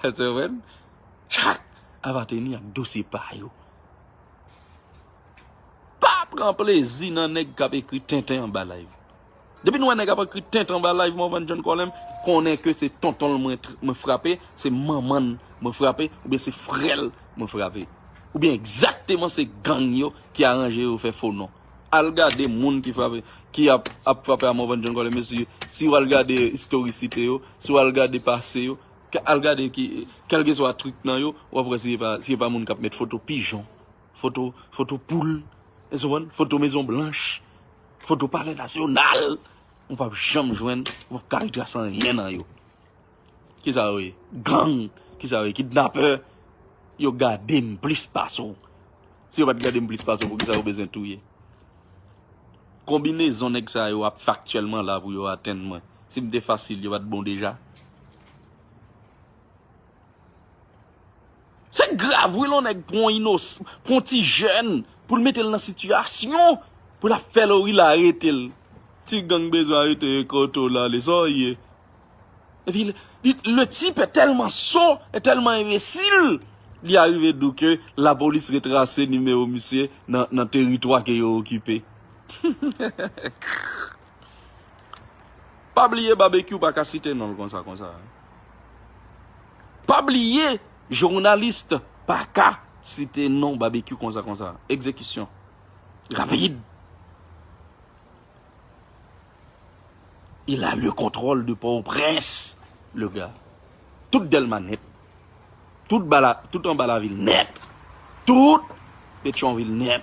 Èske w konprann? Chak apateni ak dosye pa yo. Pa pran plezi nan nèg k ap ekri tenten anba live. Depi n wè nèg ap ekri tenten anba live Morvan John Colem, konnen ke se tonton l mwen tr-, mwen frape, se manman l mwen frape, oubyen se frè l mwen frape. Oubyen egzakteman se gang yo ki aranje yo fè fo non. Al gade moun ki frape, ki ap, ap frape a Morvan John Colem, mesye, si w al gade istorisite yo, si w al gade pase yo, ke, al gade ki, kèlkeswa trik nan yo, w ap wè si se pa, si se pa moun k ap met foto pijon, foto, foto poul, èske w konprann? Foto Mezon Blanch, foto Palè Nasyonal. Ou p ap janm jwenn, ou p ap ka retrase anyen nan yo. Kisa yo ye? Gang. Kisa yo ye? Kidnapè. Yo gade m plis pase w. Si yo pa t gade m plis pase w, poukisa yo bezwen touye? Konbinezon nèg sa yo ap faktyèlman la pou yo atenn mwen. Si m te fasil, yo pa t bon deja. Se grav, wi, lè yon nèg pran yon inos-, pran yon ti jèn, pou l mete l nan sitiyasyon, pou l ap fè lori l arete l. Ti gang bezwen arete Ekoto la, li sa w ye. Epi, li, le type est tellement sot et tellement imbécile, li arive di w ke lapolis retrase nimewo misye nan, nan teritwa ke yo okipe. Pa bliye Babekyou pa ka site non l konsa, konsa. Pa bliye, jounalis pa ka site non Babekyou konsa, konsa. Egzekisyon. Rapid. Il a le contrôle de Port-au-Prince, le gars. Tout Dèlma nèt. Tout ba la, tout anba lavil nèt. Tout Petyonvil nèt.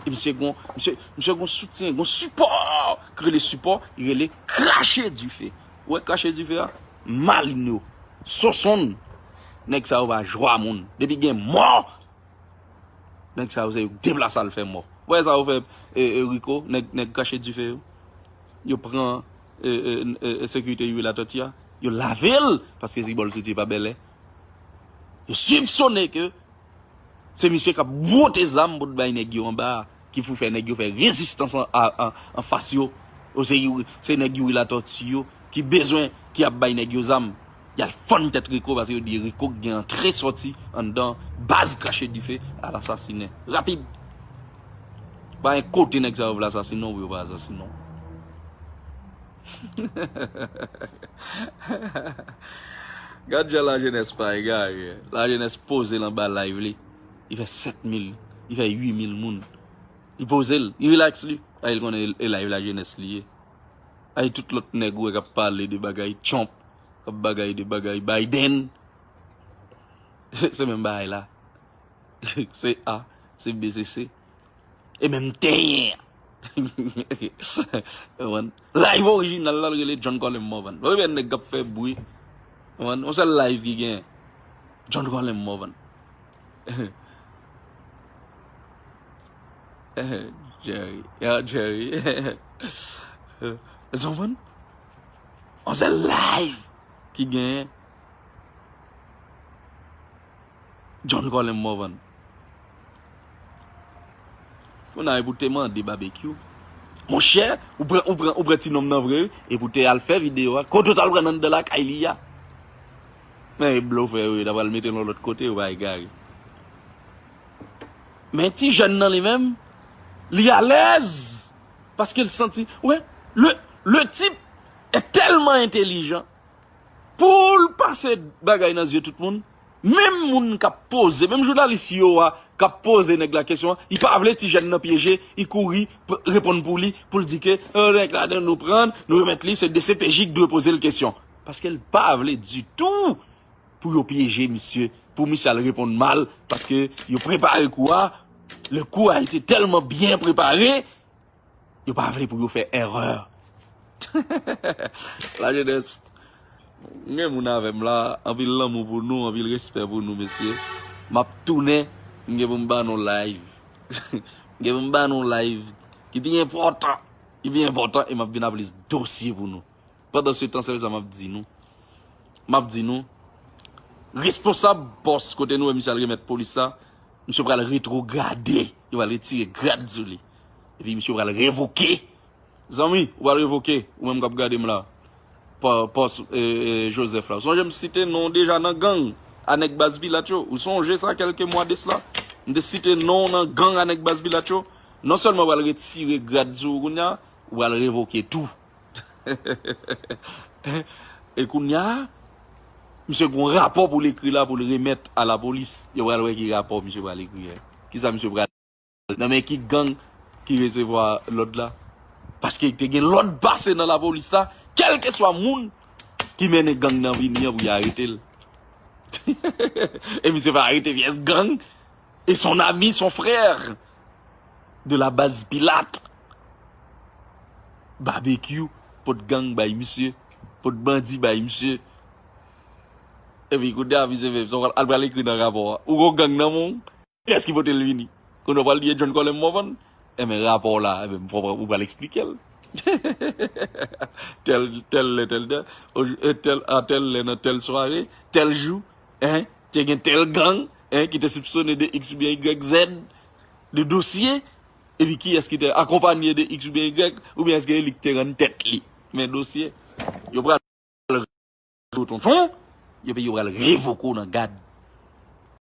E misye gon, misye, misye gon soutyen, gon sipò. Ki rele sipò, li rele krache dife. Ou wè krache dife a? Malin yo. Sosonn. Nèg sa yo pa jwa moun. Depi gen mò, nèg sa yo se yo k deplase al fè mò. Ou wè sa yo fè, e, e, Rico, nèg, nèg krache dife yo? Yo pran, e, e, e, e, sekirite Youri Latortue a, yo lave l, paske Zibòl Sotye pa bèlè. Yo sipsone ke se misye k ap bwote zam pou t bay nèg yo anba a, ki pou fè nèg yo fè rezistans an, a, an, anfas yo. Ou se Youri, se nèg Youri Latortue yo ki bezwen, ki ap bay nèg yo zam. Y al fann tèt Rico paske yo di Rico gen antre sòti anndan baz Krache Dife al asasinen. Rapid. Pa gen kote nèg sa yo vle asasinen w pou yo pa asasinen w. Gad jan lajenès pa egare. Lajenès poze l anba live li. Li fè sèt mil, li fè uit mil moun. Li poze l, li rilaks li. Ay, li konnen e live lajenès li ye. Ay, tout lòt nèg ou wè k ap pale de bagay Trump, k ap bagay de bagay Biden. Se menm bagay la. Se A, se B, se C. E menm tenyen. Konprann? Live orijinal la, l rele John Colem Morvan. Ou wè nèg k ap fè bri. Konprann? Yon sèl live ki gen John Colem Morvan. Jerry. Ya, Jerry. Ou konprann? Yon sèl live ki gen John Colem Morvan. Kounye a, e pou te mande Babekyou. Monchè, ou pran, ou pran, ou pran ti nonm nan vre, wi, e pou te al fè videyo a. Kote w t al pran nan anndan lakay li a? Men e blofè yo ye, ta pral mete l yon lòt kote, yo pa egare. Men ti jèn nan li menm, li alèz. Paske l santi, wè, le, le type est tellement intelligent. Pou l pase bagay nan zye tout moun, menm moun k ap poze, menm jounalis yo a k ap poze nèg la kesyon an, li pa vle ti jèn nan pyeje, li kouri p- reponn pou li, pou l di ke, "Oh, nèg la, nou pran, nou remèt li, se D C P J ki dwe poze l kesyon." Paske l pa vle ditou pou yo pyeje misye, pou misye al reponn mal, paske yo prepare kou a, le coup a été tellement bien préparé, yo pa vle pou yo fè erè. Lajenès, m gen moun avè m la, anpil lanmou pou nou, anpil respè pou nou, mesye. M ap tounen, m gen pou m ba nou live. M gen pou m ba nou live ki pi enpòtan, ki pi enpòtan, e m ap vin ak plis dosye pou nou. Pandan se tan, sèl sa m ap di nou. M ap di nou, responsab pòs kote nou wè misye al remèt polis la, misye pral retwograde, yo pral retire grad sou li. Epi misye pral revoke. Zanmi, ou pral revoke, ou menm k ap gade m la. Pò- Pòs e, e, Joseph la. Ou sonje m site non w deja nan gang a nèg baz Pilat yo? Ou sonje sa kèlke mwa de sla? M te site non w nan gang a nèg baz Pilat yo. Non sèlman w pral retire grad sou ou kounye a, ou pral revoke tou. E kounye a, misye gen yon rapò pou l ekri la, pou l remèt a lapolis. Yo pral wè ki rapò misye pral ekri a. Kisa misye pral. Nan men ki gang ki resevwa lòd la? Paske te gen lòd pase nan lapolis la, kèlkeswa moun ki mennen gang nan vini an pou y arete l. E misye pa arete pyès gang. Et son ami, son frère de la base Pilat, Babekyou, pot gang bay misye, pot bandi bay misye. Epi kounye a misye menm, sa w al pral ekri nan rapò a. Ou gon gang nan men w? Kiyès ki pote l vini? Kounye a w pral di e John Colem Morvan? Enben rapò w la, enben fò w pral eksplike l. Tèl, tèl lè, tèl lè, o- e tèl, a tèl lè, nan tèl sware, tèl jou, en, te gen tèl gang, en, ki te sipsone de X oubyen Y Z de dosye, epi kiyès ki te akonpanye de X oubyen Y, oubyen èske e li ki te rann tèt li men dosye? Yo pral tonton, epi yo pral revoke w nan gad.